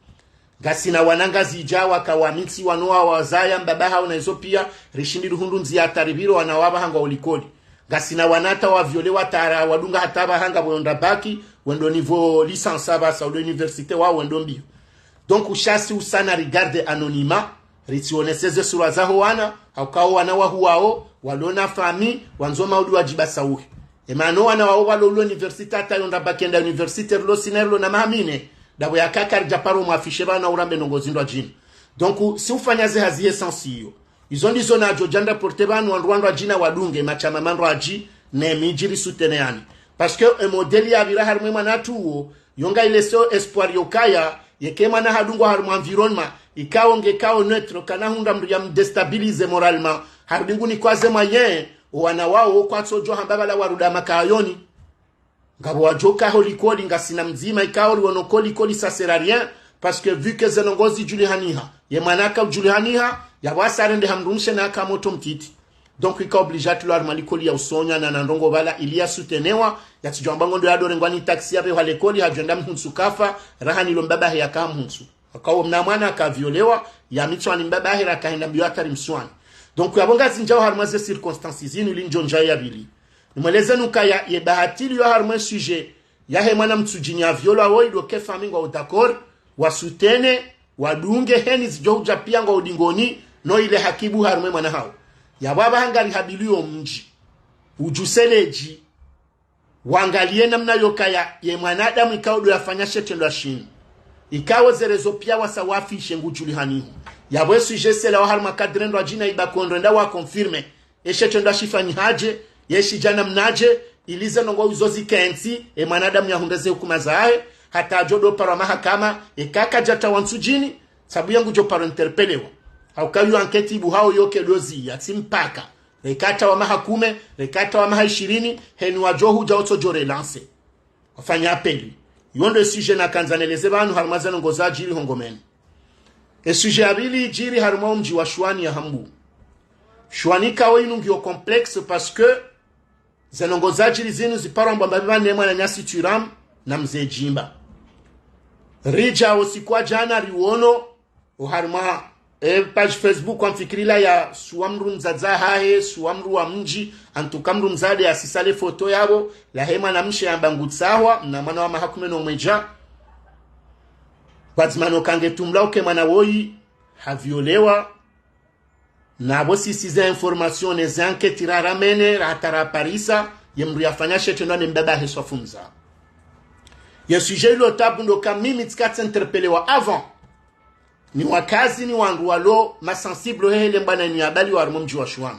Ngasina wana Ngazidja waka wamitsi wanu wawazaya mbaba hawo na izo pia, rishindi rihundru ndzia hata ripvire wana wapvaha ngwao likoli. Ngasina wana hata wa violé wa tara wadunga hata pvaha ngapvo yonda bac, wendo niveau licence apvasa, udo université wao wendo mbio. Donc, sha si usana rigarde anonymat, ritsioneseze sura zaho wana, hauka wo wana wahuwao, walo na famille, wandzo mauli wadjibasauhe. Emana wo wana wao walo ulo université hata yonda bac yenda université rilo sina rilo na maha mine, ndapvo yaka karidja paro mwafishe pvanu urambe ndrongoo zindrwadjina. Donc, si ufanya ze hazi ye sens iyo. Izo ndizo nadjo djandra porté pvanu wandru wandrwadjina wadunge, mashama mandrwadji, ne midji risouteneane. Parce que e modèle yapvira harumwa e mwana hatru uwo, yo nga ilesao espoir yokaya, yeka e mwana hadungwa harumwa environnement, ikao ngekao neutre, kana hundra mndru ya mdéstabilisé moralement, harudi ngunikwaze moyen, o wana wao, kwatso djo hamba pvala warudi makayoni. Ngapvo wadjo kaho likoli ngasina mdzima ikao riwono ko likoli ça sert à rien, parce que vu que ze ndrongoo zidjulihaniha, ye mwana haka udjulihaniha, yapvo hasa rendeha mdrumshe na haka moto mtiti. Donc, ika obligé atrilwe harumwa likoli ya usonya na na ndrongoo pvala ili ya soutenewa, yatsidjo amba ngondo yado rengwa ni taxi yapvehwa likoli, hadjo enda mhuntsu kafa, raha nilo mbabahe yaka mhuntsu. Hauka wo mna mwana haka violewa, ya mitswa ni mbabahe raka henda mbio hata ri mswani. Donc, yapvo ngazindjao harumwa ze circonstances zinu ili ndjo ndjaya ya pvili. Nimweleze nukaya ye bahati iliyo harumwa e sujet yahe mwana mtsudjini ya violwa wo ido ke famille ngwao d'accord, wa soutenir, wadunge heni zidjo hudja pia ngwao udingoni, no ile haki ibuha harumwa e mwana hawo. Yapvo apvaha ngarihabilio mdji. Udjuseledji. Wangalie namna yokaya ye mwanadamu ikao ndo yafanya she shitrendwa shinu. Ikao ze réseaux pia wasa wafishe ngudjulihaniho. Yapvo e sujet sela wa harumwa cadre ndrwadjina iba kondro enda wa confirmé. Eshe shitrendwa shifanyihadje, ye shidja namnadje, ili ze ndrongoo izo zikentsi, e mwanadamu yahundre ze hukuma zahe, hata yadjo do parwa mahakama, eka kadja trawa ntsudjini, sabu ye ngudjo parwa interpellé wa. Hauka yo enquête ibuhao yo ke dozi, yatsi mpaka. Reka trawa maha kume, reka trawa maha ishirini, heni wadjo hudja otsodjo relancer. Wafanya appel. Yo ndo e sujet nakandza neleze pvanu harumwa ze ndrongoo zadjiri ho Ngomeni. E sujet ya pvili idjiri harumwa o mdji wa Shuwani ya Hambu. Shuwani ikao inu ngiyo complexe parce que ze ndrongoo zadjiri zinu ziparwa mbwamba pvipvane mwananyasi Thuram na mze Djimba. Ridja o usiku wa djana riwono, o harumwa, e, page Facebook wamfikiri la ya suwa mndru mdzadze hahe, suwa mndru wa mdji, antuka mndru mdzadze yasisa le foto yapvo, lahe mwanamshe yamba ngutsahwa, mna mwana wa maha kume no mwedja. Pvadzima no kange tumla uke mwana woyi, haviolewa, na pvo sisi ze information ne ze enquête raramene, rata raparisa, ye mndru yafanya she shitrendwa ne mbabahe swafu mza. Ye sujet ilo tabu ndo ka mimi tsika tsi interpellé wa avant. Ni wakazi ni wandru walo ma sensible hehe le mbwana inu yabaliwa harumwa o mdji wa Shuwani.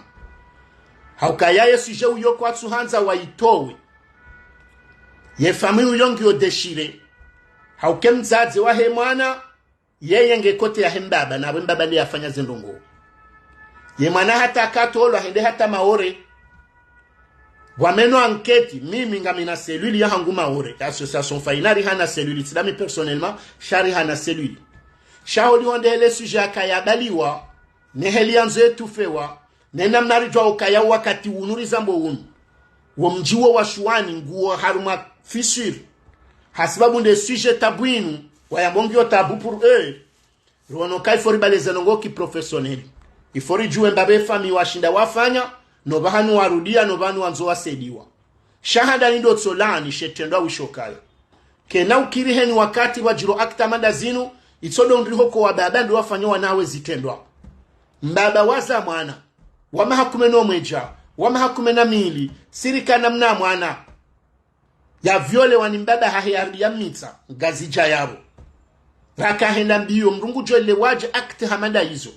Haukaya ye sujet uyo kwatsu handza wa itowe. Ye famille uyo ngiyo déchiré. Hauka e mdzadze wahe mwana, yeye nge côté yahe mbaba, na we mbaba le yafanya ze ndrongoo. Ye mwana hata katolwa hende hata Maore. Pvwameno enquête, mimi ngamina cellule yahangu Maore. Association Faina rihana cellule, tsi ndami personnellement, sha rihana cellule. Sha holiho nde hele sujet yakaya yabaliwa, ne heli yandzo etufewa, ne namna ridjuwa ukaya wakati unu rizambo unu. Wo mdji wo wa Shuwani nguwo harumwa fissure. Hasibabu nde sujet tabu inu, wayamba ngiyo tabu pour eux. Riwono ka il faut ribale ze ndrongoo ki professionnel. Il faut ridjuwe mbapvi e famille washinda wafanya, no pvahanu warudia, no pvahanu wandzo wasaidiwa. Sha handani ndo tsolani she shitrendwa wisho kaya. Kena ukiri heni wakati pvwadjiri acte hama nda zinu, itsodo ndriho ko wababa ndo wafanya wana wawe zitrendwa. Mbaba waza mwana, wa maha kume no mwedja, wa maha kume na mili, sirikana mna mwana. Yaviolewa ni mbaba hahe yarudi ya mitsa, Ngazidja yapvo. Raka henda mbio, mndru ngudjo elewadje acte hama nda izo.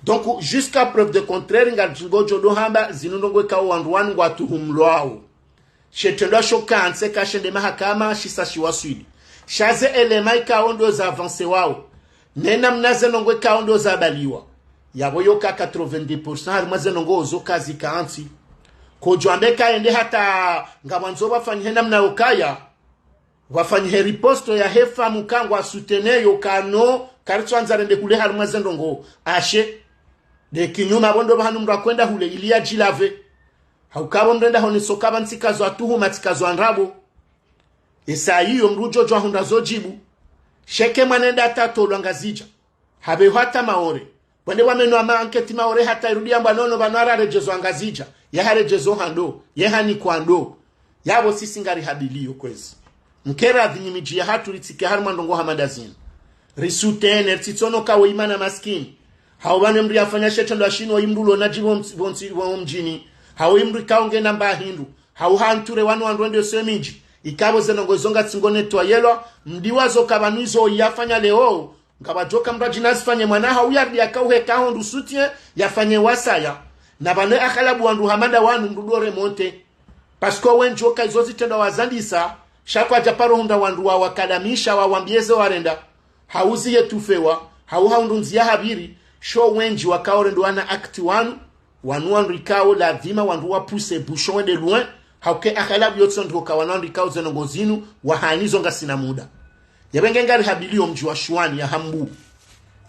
Donc, jusqu'à preuve de contraire, ngadjo ngodjo do hamba, zinu ndrongoo ikao wandru wanu ngwatuhumulwao. She shitrendwa sho kantsi ka shende mahakama, shisa shiwaswili. Sha ze éléments ikao ndo za avancé wao. Ne namna ze ndrongoo ikao ndo zabaliwa. Yapvo yoka quatre-vingt-dix pour cent harimwa ze ndrongoo zo kazikantsi. Kodjwambe ka yende hata ngapvandzo pvafanyihe namna yokaya, pvafanyihe riposte yahe femme ka ngwa soutenir yo ka no, karitswandza rende hule harimwa ze ndrongoo. Ashe. De kinyume pvo ndo pvahanu mndru akwenda hule ili yadjilave. Hauka pvo mndru enda hone soka pva ntsikazwa tuhuma tsikazwa ndrabo. Esa iyo mndru udjo djwa hundra zo djibu. Sheke mwana enda hata tolwa Ngazidja. Hapvehwa hata Maore. Pvwende pvwamenwa ma enquête Maore hata irudi yambwa nono pvanu araredjezwa Ngazidja. Yaharejezwa hando. Yehanikwa ndo. Yapvo sisi ngarihabiliyo kwezi. Mkera dhinyi midji yahatru ritsike harimwa ndrongoo hama nda zinu. Risoutenir, ritsitsono ka wo imana maskini. Hau pvane mndru yafanya she trendwa shinu wo imndru lo nadji pvo ms-, pvo ntsi-, pvo mdjini. Hau imndru ikao ngena mba hindru. Hau hanture wanu wandru wende yose midji. Ikapvo ze ndrongoo zo ngatsingo nettoyelwa, mdiwazo ka pvanu izo yafanya leo, ngapvadjoka mndru adjina zifanye mwana hau yardi yakauhe ka hondru soutien, yafanye wasaya. Na pvane aghalabu wandru hama nda wanu mndru do remonter. Parce que wendji woka izo zitrendwa wazandisa, sha kwadja paro hundra wandru wa wakadamisha, wawambiye ze warenda, hau ziye tufewa, hau hahundru ndziya hapviri, sho wendji wakao rendo wana acte wanu, wanu wandru ikao ladhima wandru wa pousser bouchon wende loin, hauke aghalabu yotsi ndroka wanu wandru ikao ze ndrongoo zinu, wahanizo ngasina muda. Yapvo nge ngarihabiliyo mdji wa Shuwani ya Hambu.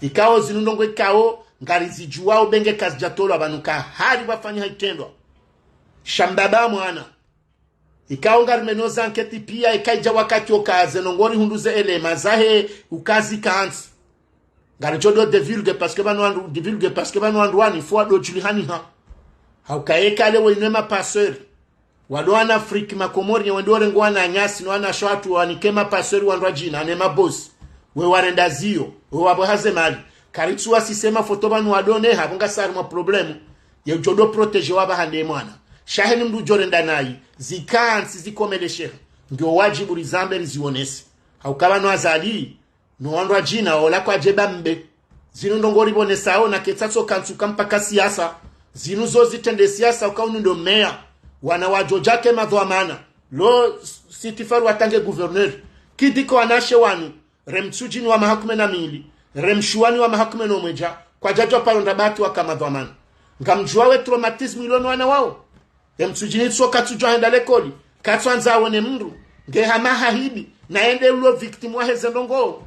Ikao zinu ndrongoo ikao, ngarizidjuwao pvenge kazidjatolwa pvanu ka hari pvafanya ha itrendwa. Sha mbaba mwana. Ikao ngarimeno za enquête pia, ikaidja wakati oka ze ndrongoo rihundru ze éléments zahe, uka zikantsi. Ngaridjo do divulguer parce que pvanu wandru, divulguer parce que pvanu wandru wani, fo wado djulihaniha. Hauka yeka leo inwe ma passeurs. Wado wana Afrique, ma Comoriens, wendo rengo wananyasi, no wanashe wahatru wanike ma passeurs wandru wadjina, ne ma boss. We warenda ziyo, we wapvo haze mali. Karitsuwa sisema foto pvanu wado neha, pvo ngasi harimwa problème. Ye udjo do protéger wapva hande mwana. Sha heni mndru udjo renda nayi, zikantsi zikomelesheha. Ngiyo wadjibu rizambe riziwonese. Hauka pvanu Azali, no wandru wadjina, ola kwadje pvambe. Zinu ndrongoo ripvonesao na ketsa tso kantsuka mpaka siasa. Zinu zo zitrende siasa uka unu ndo meya. Wana wadjo djake madhwamana. Lo s-, Sitti Farouata nge gouverneur. Kidiko wanashe wanu. Re Mtsudjini wa maha kume na mili, re Mshuwani wa maha kume no mwedja, kwadjadjwa paro ndrabati waka madhwamana. Ngamdjuwa we traumatisme ilo no wana wao. Ye Mtsudjini tso katsudjwa henda lekoli, katsuandza awone mndru, nge hama hahibi, na yende ulo victime wahe ze ndrongoo.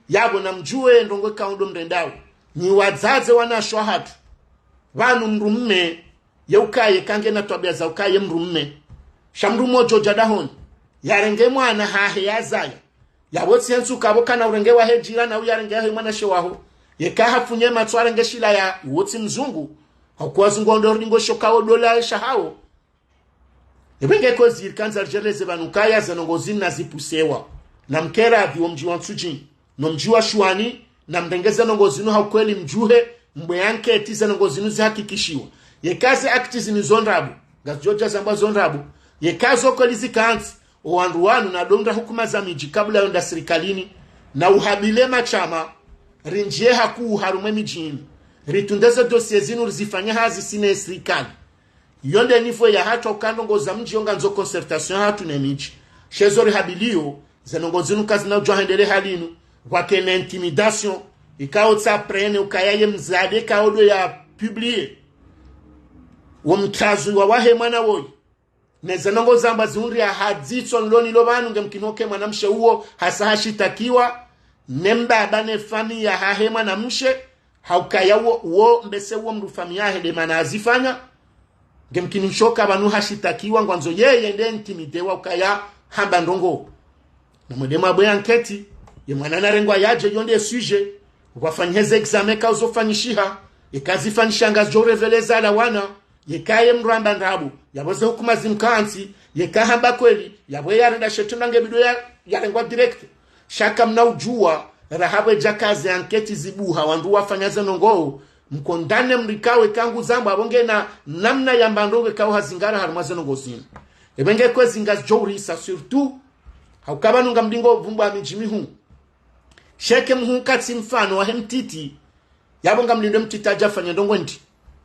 Yapvo namdjuwe ndrongoo ikao ndo mrendao. Nyi wadzadze wanashe wahatru. Pvanu mndru mme, ye ukaye ka ngena twabia za ukaye mndru mme. Sha mndru mdzima udja dahoni. Yarenge mwana hahe yazaya. Yapvo tsi hentsu kapvo kana urenge wahe djirani, au yarenge yahe mwanashe waho. Yeka hafunye matso arenge shilaya, wo tsi mzungu. Hauka wazungu wandro ringo shoka wo dola esha hawo. Epvenge ko ziri kandza ridjeleze pvanu kaya ze ndrongoo zinu nazipusewa. Na mkera pvi wo mdji wa Ntsudjini. No mdji wa Shuwani, na mrenge ze ndrongoo zinu ha ukweli mdjuhe, mbwe enquête ze ndrongoo zinu zihakikishiwa. Yeka ze acte zinu zo ndrabo, ngazidjo dja zambwa zo ndrabo. Yeka zo kweli zikantsi, o wandru wanu na do ndra hukuma za midji kabla yo nda sirikalini, na uhabile mashama, rindjiye hakuu harumwa e midji inu. Ritunde ze dossier zinu rizifanye hazi sine sirikali. Iyo nde niveau yahatru uka ndrongoo za mdji yo ngandzo concertation yahatru ne midji. Sha ezo rihabiliyo, ze ndrongoo zinu kazina udjwa hendele hali inu. Pvwakene intimidation. Ikao tsa prene ukaya ye mdzadze ikao ndo ya publier wo mtazwi wa wahe mwana woyi. Ne ze ndrongoo zambwa zihundriha ha dzitso nloni lo pvanu nge mkini oke mwanamshe uwo hasa hashitakiwa. Ne mbaba ne famiyi yahahe mwanamshe. Haukaya wo, wo mbese wo mndru famiyi yahe nde mana azifanya. Nge mkini shoka pvanu hashitakiwa ngwandzo yeye nde intimidewa ukaya hamba ndrongoo. Na mwende mwabwe enquête, ye mwana narengwa yadje yo nde sujet, pvwafanyihe ze examen ka uzo fanyishiha, yeka zifanyishiha ngazidjo reveleza ala wana, yeka ye mndru hamba ndrabo, yapvo ze hukuma zimkantsi, yeka hamba kweli, yapvo yarenda she trendwa nge bidwe ya, yarengwa direct. Sha kamna udjuwa, raha pvwedja ka ze enquête zibuha, wandru wafanya ze ndrongoo, mkondane mndru ikao eka ngu zambwa, apvo ngena namna yamba ndrongoo ikao hazingara harumwa ze ndrongoo zinu. Epvenge kwezi ngazidjo urisa, surtout, hauka pvanu ngamdingo pvumbwa midji mihuu. Sheke mhuu katsi mfano wahe mtiti, yapvo ngamlindwe mtiti adja afanye ndrongoo ndi.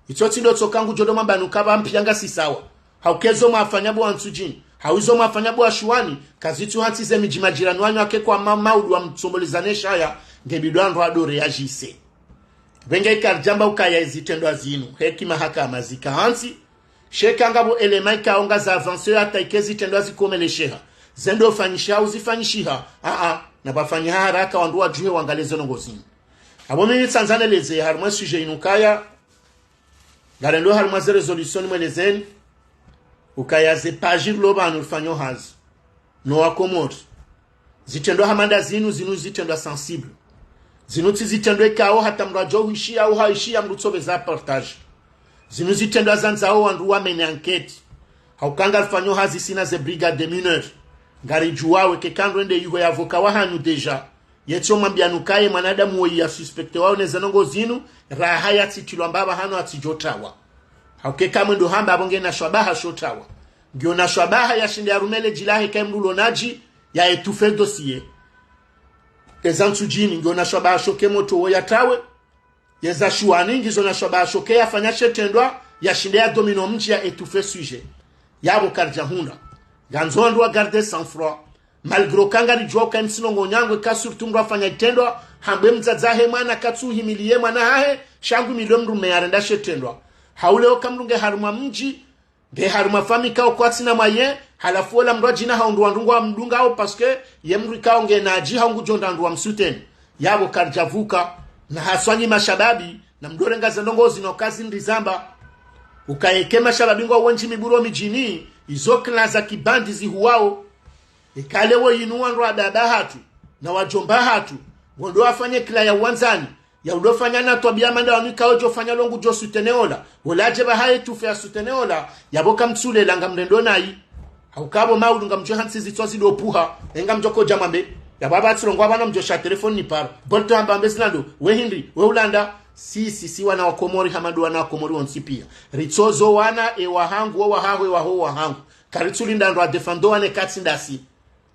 Itso tsi ndo tsoka ngudjo do mwamba nuka pvampiya ngasi sawa. Hauka ezo mwafanya bo wa Ntsudjini, hau izo mwafanya bo wa Shuwani, kazitsu hantsi ze midji majirani wanyu ake kwa ma-, maudu wa mtsombolezane shaya, nge bidwe wandru wado réagir. Pvenge ikaridjamba ukaya ezitrendwa zinu, heki mahakama zika hantsi, sha eka ngapvo elema ikao ngaza avancer hata ike zitrendwa zikomelesheha, zendo fanyishiha uzifanyishiha, aa, na pvafanye ha haraka wandru wadjuhe wangalie zendrongoo zinu. Apvo mimi tsandza neleze harumwa e sujet inu ukaya, ngarendo harumwa ze résolution nimwelezeni, ukaya ze page rilo pvanu rifanyao hazi, no Wakomori. Zitrendwa hama nda zinu, zinu zitrendwa sensible. Zinu tsi zitrendwa ikao hata mndru adjo huishiya au haishiya mndru tsopveza partage. Zinu zitrendwa zandzao wandru wamene enquête. Hauka ngarifanyao hazi sina ze brigade des mineurs. Ngaridjuwao eka ndrwende yuho ye avocat wahanyu déjà, yetso mwambia nukaye mwanadamu woyi ya suspectewao ne zendrongoo zinu, raha yatsitrilwa mbapvi hanu atsidjotrawa. Hauka eka mwendo hamba apvo ngena shwabaha sho trawa. Ngiona shwabaha yashinde yarume le dji lahe kaye mndru lo nadji, ya étouffer dossier. Eza Ntsudjini, ngiona shwabaha sho ke motro wo yatrawe. Yeza Shuwani, ngizona shwabaha sho ke yafanya she trendwa, yashinde ya dominer o mdji ya étouffer sujet. Yapvo karidja hundra. Ngandzo wandru wa garder sang-froid. Malgré ka ngaridjuwao uka emsinongo nyangwe ka surtout mndru afanya itrendwa, hambwe mdzadze wahe mwana katsu uhimiliye mwana hahe, sha ngu milo mndru mme yarenda she trendwa. Haule oka mndru nge harumwa mdji, nge harumwa famille ikao kwatsina moyen, halafu ola mndru adjina hahundru wandru ngwamdungao parce que ye mndru ikao nge nadji hau ngudjo hundra wandru wamsoutenir. Yapvo karidja vuka, na haswa nyi mashababi, na mdjorenga zendrongoo zinu kazi ndrizamba. Ukaya eka mashababi ngwao wendji miburo midjini, izo clan za kibandi zihuwao. Eka leo yinu wandru wa baba hatru, na wadjomba hatru, ngondo wafanye clan ya wandzani, ya udo fanya na twabiya manda wanu ikao djo fanya lo ngudjo soutenir ola, ola adje pvahaye étouffer ya soutenir ola, yapvo kamtsulela ngamrendo nayi. Hauka apvo maudu ngamdjo hantsi zitswa zido puha, engamdjo kodja mwambe, yapvo apva tsi rongowa pvanu mdjo sha téléphone ni paro. Bolto hamba mbe zina ndo, we hindri, we ulanda, si, si, si wana wa Komori hama ndo wana wa Komori wontsi piya. Ritsozo wana, e wahangu, wo wahaho, e waho wahangu. Karitsulinda ndo wa défendre wane katsi ndasi.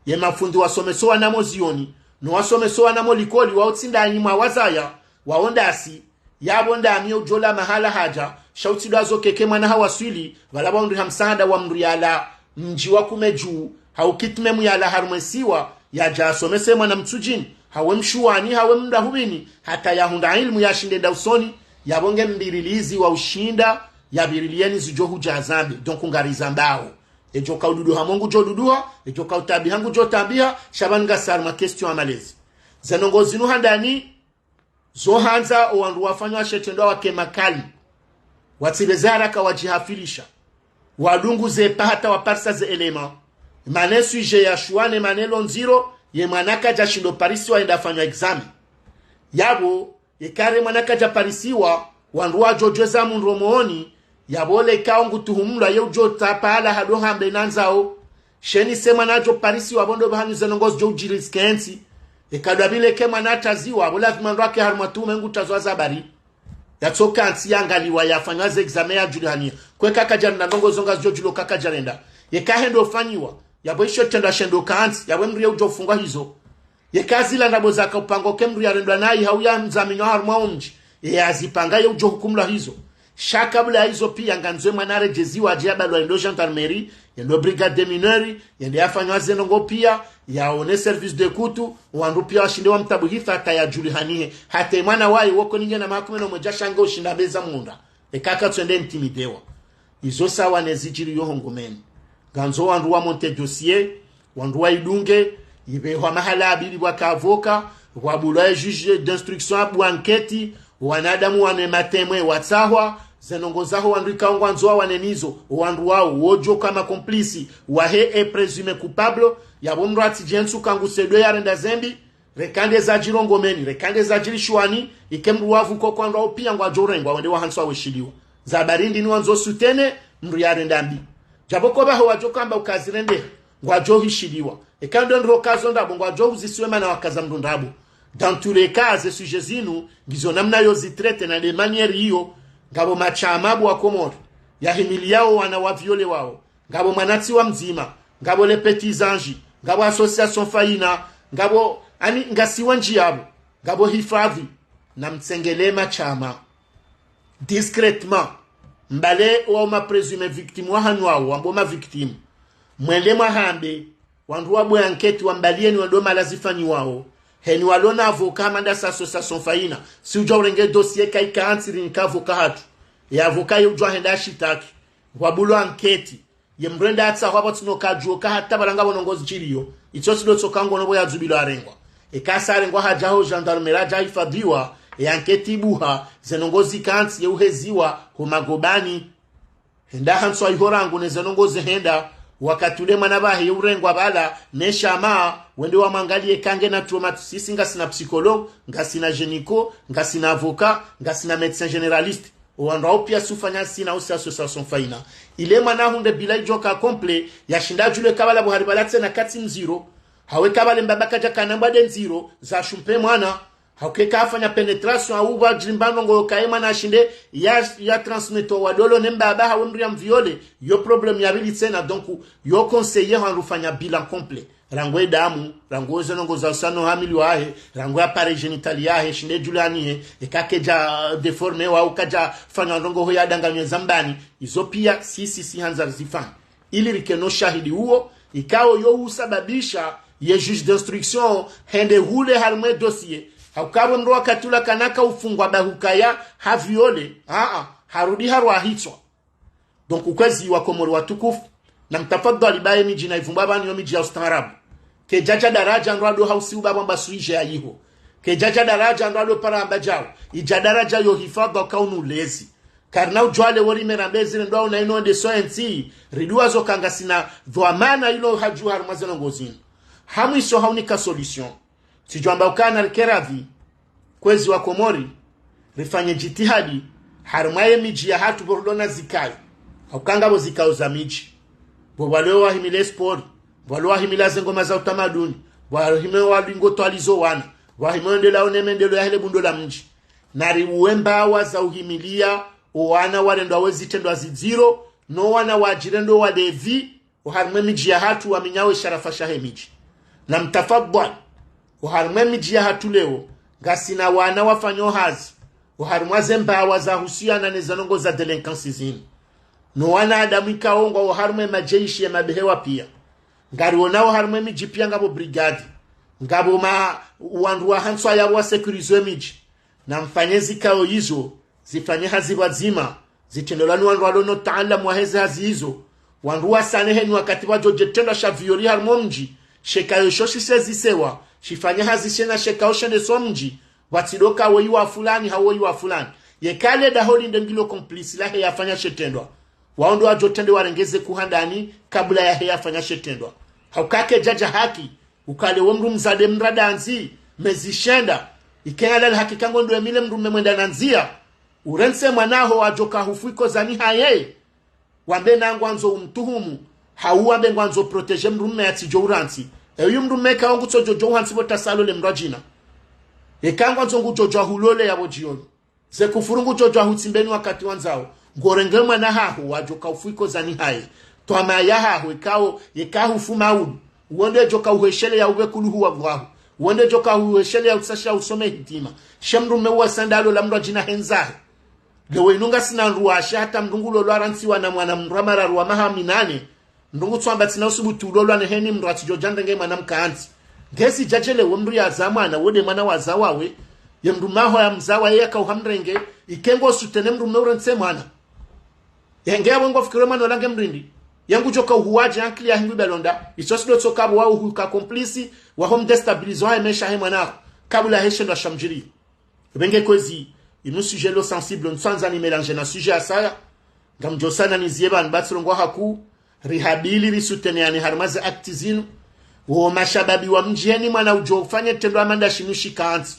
Ye mafundi wasomeso wana mo zioni, no wasomeso wana mo likoli, wao tsi ndanyi mwa wazaya, wao ndasi, yapvo ndami udjola mahala hadja, sha utsidwazo keke mwana hawaswili, pvala pvahundriha msaada wa mndru yala, mdji wa kume dju, hau kitme muyala harumwa e siwa, yadja asomese mwana Mtsudjini, hawe Mshuwani, hawe mndahubini, hata yahundra ilmu yashinde enda usoni, yapvo nge mbirilizi wa ushinda, yabiriliye ni zidjo hudja zambi, donc ngarizambao. Edjo ka ududuha mo ngudjo duduha, edjo ka utabiha ngudjo tabiha, sha pvanu ngasi harumwa question ya malezi. Zendrongoo zinu handani, zo handza owandru wafanyao she trendwa wake makali. Watsipveze haraka wadjihafilisha. Wadunguze pvahata waparisa ze éléments. Mana e sujet ya Shuwani mana lo ndziro, ye mwana kadja shindo parisiwa yende afanywa examen. Yapvo, eka ye mwana kadja parisiwa, wandru wadjo djweza mundru mooni, yapvo ola ikao ngutuhumulwa ye udjo tapala hado hambe nandzao. Sheni se mwana adjo parisiwa pvo ndo pvahanu zendrongoo zidjo udjiri zikentsi. Eka dwabile eka mwana atraziwa, pvo lazima ndo ake harumwa tuhume ngutrazwa zabari. Yatsoka ntsi yangaliwa yafanywa ze examen yadjulihaniha. Kweka kadja na ndrongoo zo ngazidjo djulo ka kadja renda. Yeka hendo fanyiwa, yapvo isho trendwa shendo kantsi, yapvo mndru ye udjo fungwa hizo. Yeka zila ndrabo zaka upangwa ke mndru yarendwa nayi hau yamzaminywa harumwa omdji, ye yazipanga ye udjo hukumulwa hizo. Sha kabula ya hizo piya ngandzo ye mwana aredjeziwa adje yabalwa yendo gendarmerie, yendo brigade des mineurs, yende yafanywa zendrongoo piya, yaone service d'écoute, wandru piya washinde wamtabuhitha hata yadjulihanihe. Hata ye mwana waye woko ninge na maha kume no mwedja sha nge ushinda beza munda. Eka katswende intimidewa. Izo sawa ne zidjiri yo ho Ngomeni. Ngandzo wandru wa monter dossier, wandru wa idunge, ipvehwa mahala abidi pvwaka avocat, pvwabulwa e juge d'instruction abuwa enquête, wanadamu wane matemwe watsahwa, zendrongoo zaho wandru ikao ngwandzo wawane nizo, owandru wao, wodjo ka ma complices, wahe e présumé coupable, yapvo mndru atsidje ntsu kangu sedwe yarenda zembi, reka nde zadjiri Ngomeni, reka nde zadjiri Shuwani, ike mndru wavu koko wandru wao piya ngwadjo urengwa, wende wahantswa weshiliwa. Zabari ndini wandzo soutenir, mndru yarenda mbi. Djapvo ko pvaho wadjo kamba ukazirendeha, ngwadjo hishiliwa. Eka ndo ndro kazo ndrabo, ngwadjo uzisiwe mana wakaza mndru ndrabo. Dans tous les cas, ze sujets zinu, ngizo namna yo zitraiter na de manière iyo, ngapvo mashama abu wa Komori, yahimiliyao wana wa violé wao. Ngapvo Mwanatsi wa Mdzima, ngapvo les Petits Anges, ngapvo Association Faina, ngapvo, ani, ngasi wendji yapvo, ngapvo Hifadhi, na mtsengelee mashama. Discrètement, mbale wao ma présumés victimes wahanyu wao, wambo ma victimes. Mwende mwahambe, wandru wabuwa enquête wambaliyeni wendo mala zifanyiwao. Heni walo na avocat hama nda sa association Faina. Si udjua urenge dossier kaika antsiri nika avocat hatru. Ye avocat ye udjua henda ashitaki. Hwabulo anketi. Ye mdru enda atsahwa pvo tsino kadjuo ka hata pvala ngapvo ndrongoo zidjiriyo. Itso tsi ndo tsoka ngono pvo ya dzubilo arengwa. Eka sa arengwa hadja ho gendarmerie hadja hifadhiwa. Ye anketi ibuha. Ze ndrongoo zikantsi ye uheziwa ho magobani. Henda hantswa iho rangu ne ze ndrongoo zehenda, wakati ule mwana pvahe ye urengwa pvala, ne shama, wende wamwangaliye ka nge na traumato, sisi ngasina psychologue, ngasina gynéco, ngasina avocat, ngasina médecin généraliste. Owandru wao pia si ufanya sina usi association Faina. Ile mwana ahundre bilan idjoka complet, yashinda adjulwe ka pvala pvo hari pvala tsena katsi mdziro. Hawu ka pvale mbaba kadja kana mbwa nde ndziro, za shumpe mwana. Hauka eka afanya pénétration au pvadjirimba ndrongoo kaye mwana ashinde ya, ya transmettre wa ndolo ne mbaba hawu mdru ya mviole, yo problème ya pvili tsena, donc yo conseiller hwandru ufanya bilan complet. Rangu ye damu, rangu ze ndrongoo za usano hamili wahe, rangu ye appareil génital yahe, shinde djulanihe, eka kedja déformé wau kadja fanya ndrongoo ho ya danganywe zambani, izo pia sisi si handza rizifanye. Ili rike no shahidi uwo, ikao yo usababisha ye juge d'instruction hende hule harimwa ye dossier. Hauka pvo mdru wakati ula kana ka ufungwa ba hukaya ha viole. Aa, harudi harwa hitswa. Donc, ukwezi wa Komori watukufu, na mtafadhali ba ye midji na ivumbwa pvanu yo midji ya ustaarabu. Kedjadja daradja ndro ado hausi uba pvwamba sujet ya iho. Kedjadja daradja ndro ado para amba djao. Idja daradja yo hifadhwa kaunu lezi. Karina udjwale wori merambezi rendo au na ino nde soyentsi, riduwa zo ka ngasina dhwamana ilo hadju harimwa ze ndrongoo zinu. Hamwiso haunika solution. Tsidjwamba ukana rike radhi, kwezi wa Komori, rifanye djitihadi, harimwa ye midji ya hatru pvo rilo na zikayo. Hauka ngapvo zikayo za midji. Pvo pvwalo wahimile sport, pvwalo wahimila ze ngoma za utamaduni, pvwalo wahimile walingo twalizo wana, pvwalo wahimile ndela one mendelo ya hele bundo la mdji. Nari uwe mbawa za uhimilia, owana warendwa we zitrendwa zidziro, no wana wadjirendwa walevi, oharimwa ye midji ya hatru waminyao ye sharafa shahe midji. Na mtafadhwali, oharimwa ye midji ya hatru leo, ngasina wana wafanyao hazi, oharimwa ze mbawa za husuyana ne ze ndrongoo za délinquance zinu. No wanadamu ikao ngwao oharimwa ye madjeshi ya mabehewa pia. Ngariwonao oharimwa ye midji pia ngapvo brigade. Ngapvo ma, wandru wa hantswa yapvo wa sécurisé ye midji. Na mfanye zikayo izo, zifanye hazi pvwadzima, zitrendolwa ni wandru walo no utaalamu wa heze hazi izo. Wandru wasane heni wakati pvwadjo djetrendwa sha viole harimwa o mdji, shekayo isho shisezisewa, shifanye hazi shena shekayo shendeso mdji, pvatsi ndo ka woyi wa fulani, ha woyi wa fulani. Yeka le daho linde ngilo complice lahe yafanya shetrendwa. Wao ndo wadjo trende warenge ze kuhandani, kabula yahe yafanya shetrendwa. Hauka kedjadja haki, ukale wo mdru mzade mrandandzi, mezi shenda. Ike ngalali hakika ngo ndo emile mdrume mwenda na ndzia. Urentse mwana haho wadjoka hufu ikozani haye. Wambe na ngwandzo umtuhumu. Hau wambe ngwandzo protéger mdrume yatsidjo urantsi. Eyu mdrume ka wangu tsodjo djo uhantsi pvo tasalo le mdru adjina. Eka ngwandzo ngudjo djo ahulole yapvo djioni. Ze kufuru ngudjo djo ahutsi mbeni wakati wandzao. Ngorenge mwana haho wadjoka hufu ikozani haye. Twama ya haho ikao, yeka hufu maudu. Wonde djoka uheshele ya ube kuluhu wa bwahu. Wonde djoka uheshele ya utsasha usome hitima. She mdrume uwa sandalo la mdru adjina hendzahe. Lewo inu ngasina ndru washe hata mdru ngulolwa rantsiwa na mwana mdru wa mararu wa maha minane. Mdru ngutswamba tsina usubutu ulolwa ne heni mdru atsidjo dja ndrenge mwana mkantsi. Ngezi djadjele wo mdru yaza mwana, wo nde mwana waza wawe. Ye mdrume haho ya mza waye yaka uhamrenge, ike ngo soutenir mdrume urentse mwana. Yenge yapvo ngo fikiri mwana ola nge mdrindi. Ye ngudjoka uhuwadje ankili ya hingu ibalonda, iso si ndo tsoka pvo wa uhuka complice, wa hom déstabiliser wahe maesha he mwana haho. Kabula he shendo shamdjiri. Ebe nge kwezi, inu sujet lo sensible, ntsandza ni mélanger na sujet ya saya. Ngamdjo sana nizie pvanu ba tsi rongoa haku, rihabili risoutenir yani harimwa ze actes zinu. Wo mashababi wa mdji heni mwana udjo ufanye trendwa hama nda shinu shikantsi.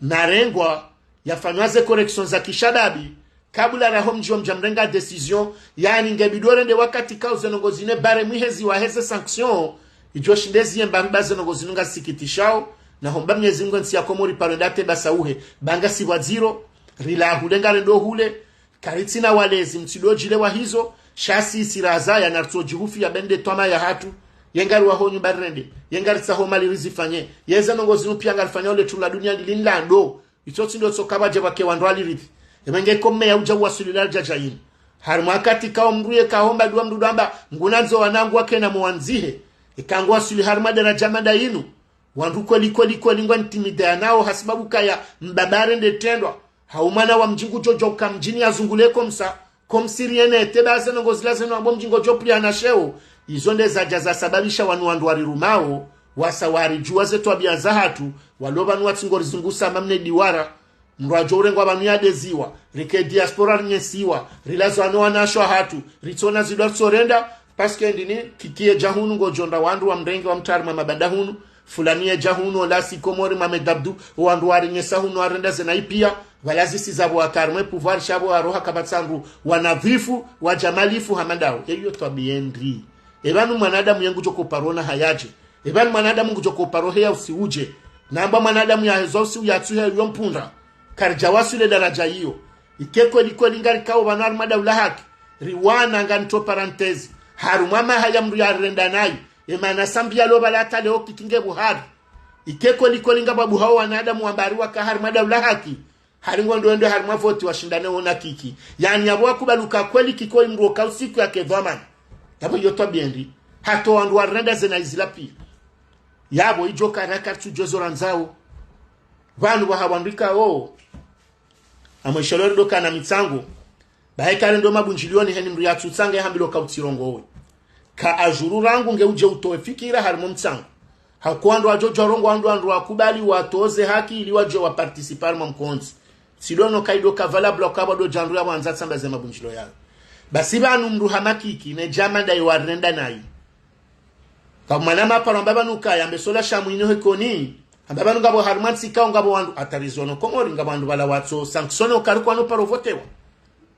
Narengwa, yafanywa ze correction za kishababi, kabula raho mdji wa mdja mrenga décision, yani nge bidi orende wakati kao ze ndrongoo zine bare mwihezi wa heze sanction, idjo shinde ziye mba mba ze ndrongoo zinu ngazisikitishao, na homba Mnyezi Mngu entsi ya Komori paro nda te basa uhe, ba ngasi pvwadziro, rila hule ngarendo hule, karitsina walezi mtsidodjile wa hizo, sha sisi razaya na ritsodjihufi ya bende twama ya hatru, ye ngari waho nyumba rirende, ye ngaritsaho mali rizifanye, ye ze ndrongoo zinu pia ngarifanya ule tula dunia ndili nlando, itso tsi ndo tsoka pvadje pvake wandru walirithi. Ebe nge ko mme ya udja uwasuli la djadja yinu. Harimwa wakati kao mdru yeka homba dua mdru dwamba, ngunandzo wanangu wakena mwandzihe. Eka ngu wasuli harimwa daradja manda yinu. Wandru kweli, kweli, kweli ngwa intimidé nao, hasibabu kaya mbaba harende trendwa. Hau mwana wa mdji ngudjo djo uka mdjini yazungule komsa, komsiri yene, teba ze ndrongoo zila zinu abo mdji ngodjo pvuli ana sheo. Izo nde zadja zasababisha wanu wandru warirumao, wasa waridjuwa ze twabiya zahatru, walo pvanu watsi ngorizungusa mamne diwara, mndru adjo urengwa pvanu yadeziwa, rike diaspora rinyesiwa, rilazwa no wanashe wahatru, ritsona zidwa ritsorenda, parce que ndini, Kiki yedja hunu ngodjo ndra wandru wamrenge wamtria harumwa mabanda hunu, fulani yedja hunu, ola si Komori Mohamed Abdou, wandru warinyesa hunu warenda zena ipiya, pvala zisi zapvo waka harumwa e pouvoir sha pvo waroha kapvatsi wandru wanadhifu, wadjamalifu hama ndawo. Eyo twabiya ndri. Epvanu mwanadamu ye ngudjo koparo na hayadje. Epvanu mwanadamu ngudjo koparo heya usiudje. Namba mwanadamu yahezwa usiu yatsuhe yo mpundra. Karidja waswili le daraja iyo. Ike kweli kweli ngarikao pvanu harumwa daula haki. Riwana nganitso parenthèse. Harumwa mahaya mndru yarenda nayi. Emana sambi yalo pvala hata leo Kiki nge buhari. Ike kweli kweli ngapvo buhao wanadamu wambari waka harumwa daula haki. Hari ngwendo wende harumwa voti washindane wona Kiki. Yaani yapvo wakubali uka kweli Kiki oyi mndru oka usiku yake dhwamana. Yapvo iyo twabiya ndri. Hata wandru warenda zena izila piya. Yapvo idjo kana karitsudjo zo randzao. Pvanu pvaha wandru ikao. Amwe shelo rido kana mitsango. Bahe kale ndo mabundjilioni heni mndru yatsutsange hambilwa ka utsirongowe. Ka adjuru rangu nge udje utowe fikira harumwa mtsango. Hauka wandru wadjo dja rongowa wandru wandru wakubali watoze haki ili wadje waparticipe harumwa mkondzi. Tsidono kaido ka valable ka pvado dja wandru yapvo wandza tsamba ze mabundjilio yayo. Basi pvanu mndru hama Kiki, ne djama ndayi warenda nayi. Ka mwana maparo amba pvanu kaya, mbe sola sha mwino hekoni. Amba pvanu ngapvo harumwa ntsi kao ngapvo wandru, hata rizono Komori ngapvo wandru pvala watso sanctionné uka ri kwano paro votewa.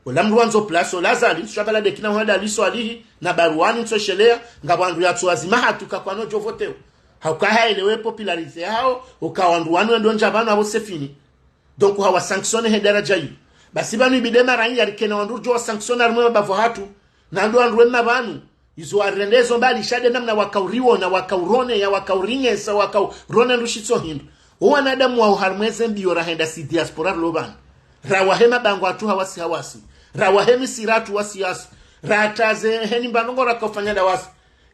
Ola mndru wandzo place, ola Azali, sha pvala dekina hwenda liso alihi, na baruwani ntso sheleya, ngapvo wandru yatso wazima hatru ka kwano djo votewa. Hauka haelewe popularité yahawo, uka wandru wanu wendo ndja pvanu apvo c'est fini. Donc hawa sanctionné he daraja iyo. Basi pvanu ibidi mara hii yarikena wandru djo wa sanctionné harumwa mabavu hatru, na ndo wandru wema pvanu. Izo warende zo mbali sha nde namna wakauriwona, wakaurone, ya wakaurinyesa, wakaurone ndrushitso hindru. O wanadamu wao harumwa eze mbiyo rahenda si diaspora rilo pvanu. Rawahe mabango hatru hawasi hawasi. Rawahe misira hatru wasi wasi. Rataze heni mbano ngo rakaufanya ndawasi.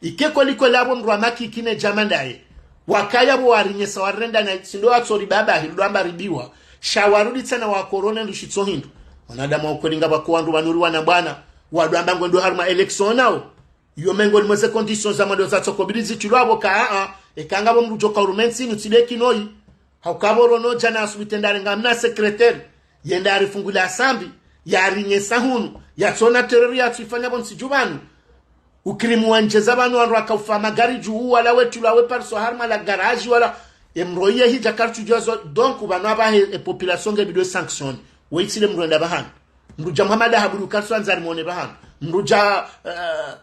Ike kweli kweli apvo mndru hama Kiki ne djama ndaye. Wakaya pvo warinyesa warenda na tsindo watsori baba hindru amba ribiwa. Sha warudi tsena wakorone ndrushitso hindru. Wanadamu wa ukweli ngapvako wandru pvanu ri wana bwana. Wado amba ngwendo harumwa élection nao. Iyo mengo ni mweze conditions za mwando zatsoko bidi zitrilwa apvo ka a a. Eka ngapvo mndru djoka urume ntsi inu tsi be kinoyi. Hauka pvo rono djana asubuhi tenda renga mna secrétaire. Yenda yarifungula asambi. Yarinyesa hunu. Yatsona terreur yatsu ifanya pvo ntsi dju pvanu. Ukirimu wandjeza pvanu wandru wakaufa magari dju wala wetrilwa we parso harumwa la garage wala. Emndru iye hidja karitsudjuwa zo. Donc pvanu apvahe e population nge bidi sanctionné. Weitsile mndru enda pvahanu. Mndru dja Muhammad Haburi ukaritswandza rimone pvahanu. Mndru dja, eh,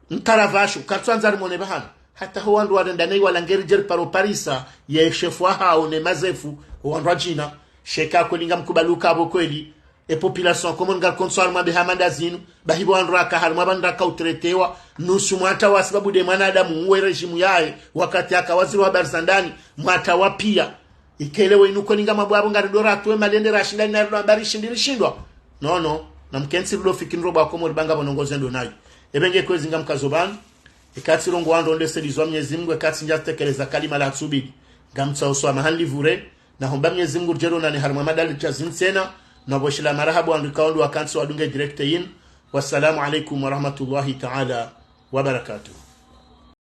Mkaravashu, ukaritswandza rimone pvahanu. Hata ho wandru warenda nayi wala ngeri djeri paro parisa, ye shefu wahawo ne mazefu, o wandru wadjina. Sheka kweli ngamkubali uka apvo kweli. E population Komori ngarikontso harumwa be hama nda zinu. Bahi pvo wandru waka harumwa pvanu raka utretewa. Nusu mwata wasi babu nde mwanadamu uwe régime yaye. Wakati yaka waziri wa habari za ndani. Mwata wa piya. Ikele we inu kweli ngamwabwa apvo ngarido ratowe malende rashindani na rido amba rishindi rishindwa. Non, non. Na mkentsi rido fikiri ro bwa Komori pvanga pvo ndrongoo zendo nayi. Ebe nge kwezi ngamkazo pvanu. Eka tsirongowa ndro ndeselizwa Mnyezi Mungu, eka tsindja tekeleza kalima la tsubidi. Ngamtsaho swamaha nilivure. Na homba Mnyezi Mungu ridje ronane harumwa madaraja zinu tsena. Na pvoshila marahaba wandru ikao ndo wakantsi wadunge direct yinu. Wassalamu alaikum warahmatullahi taala wabarakatuh.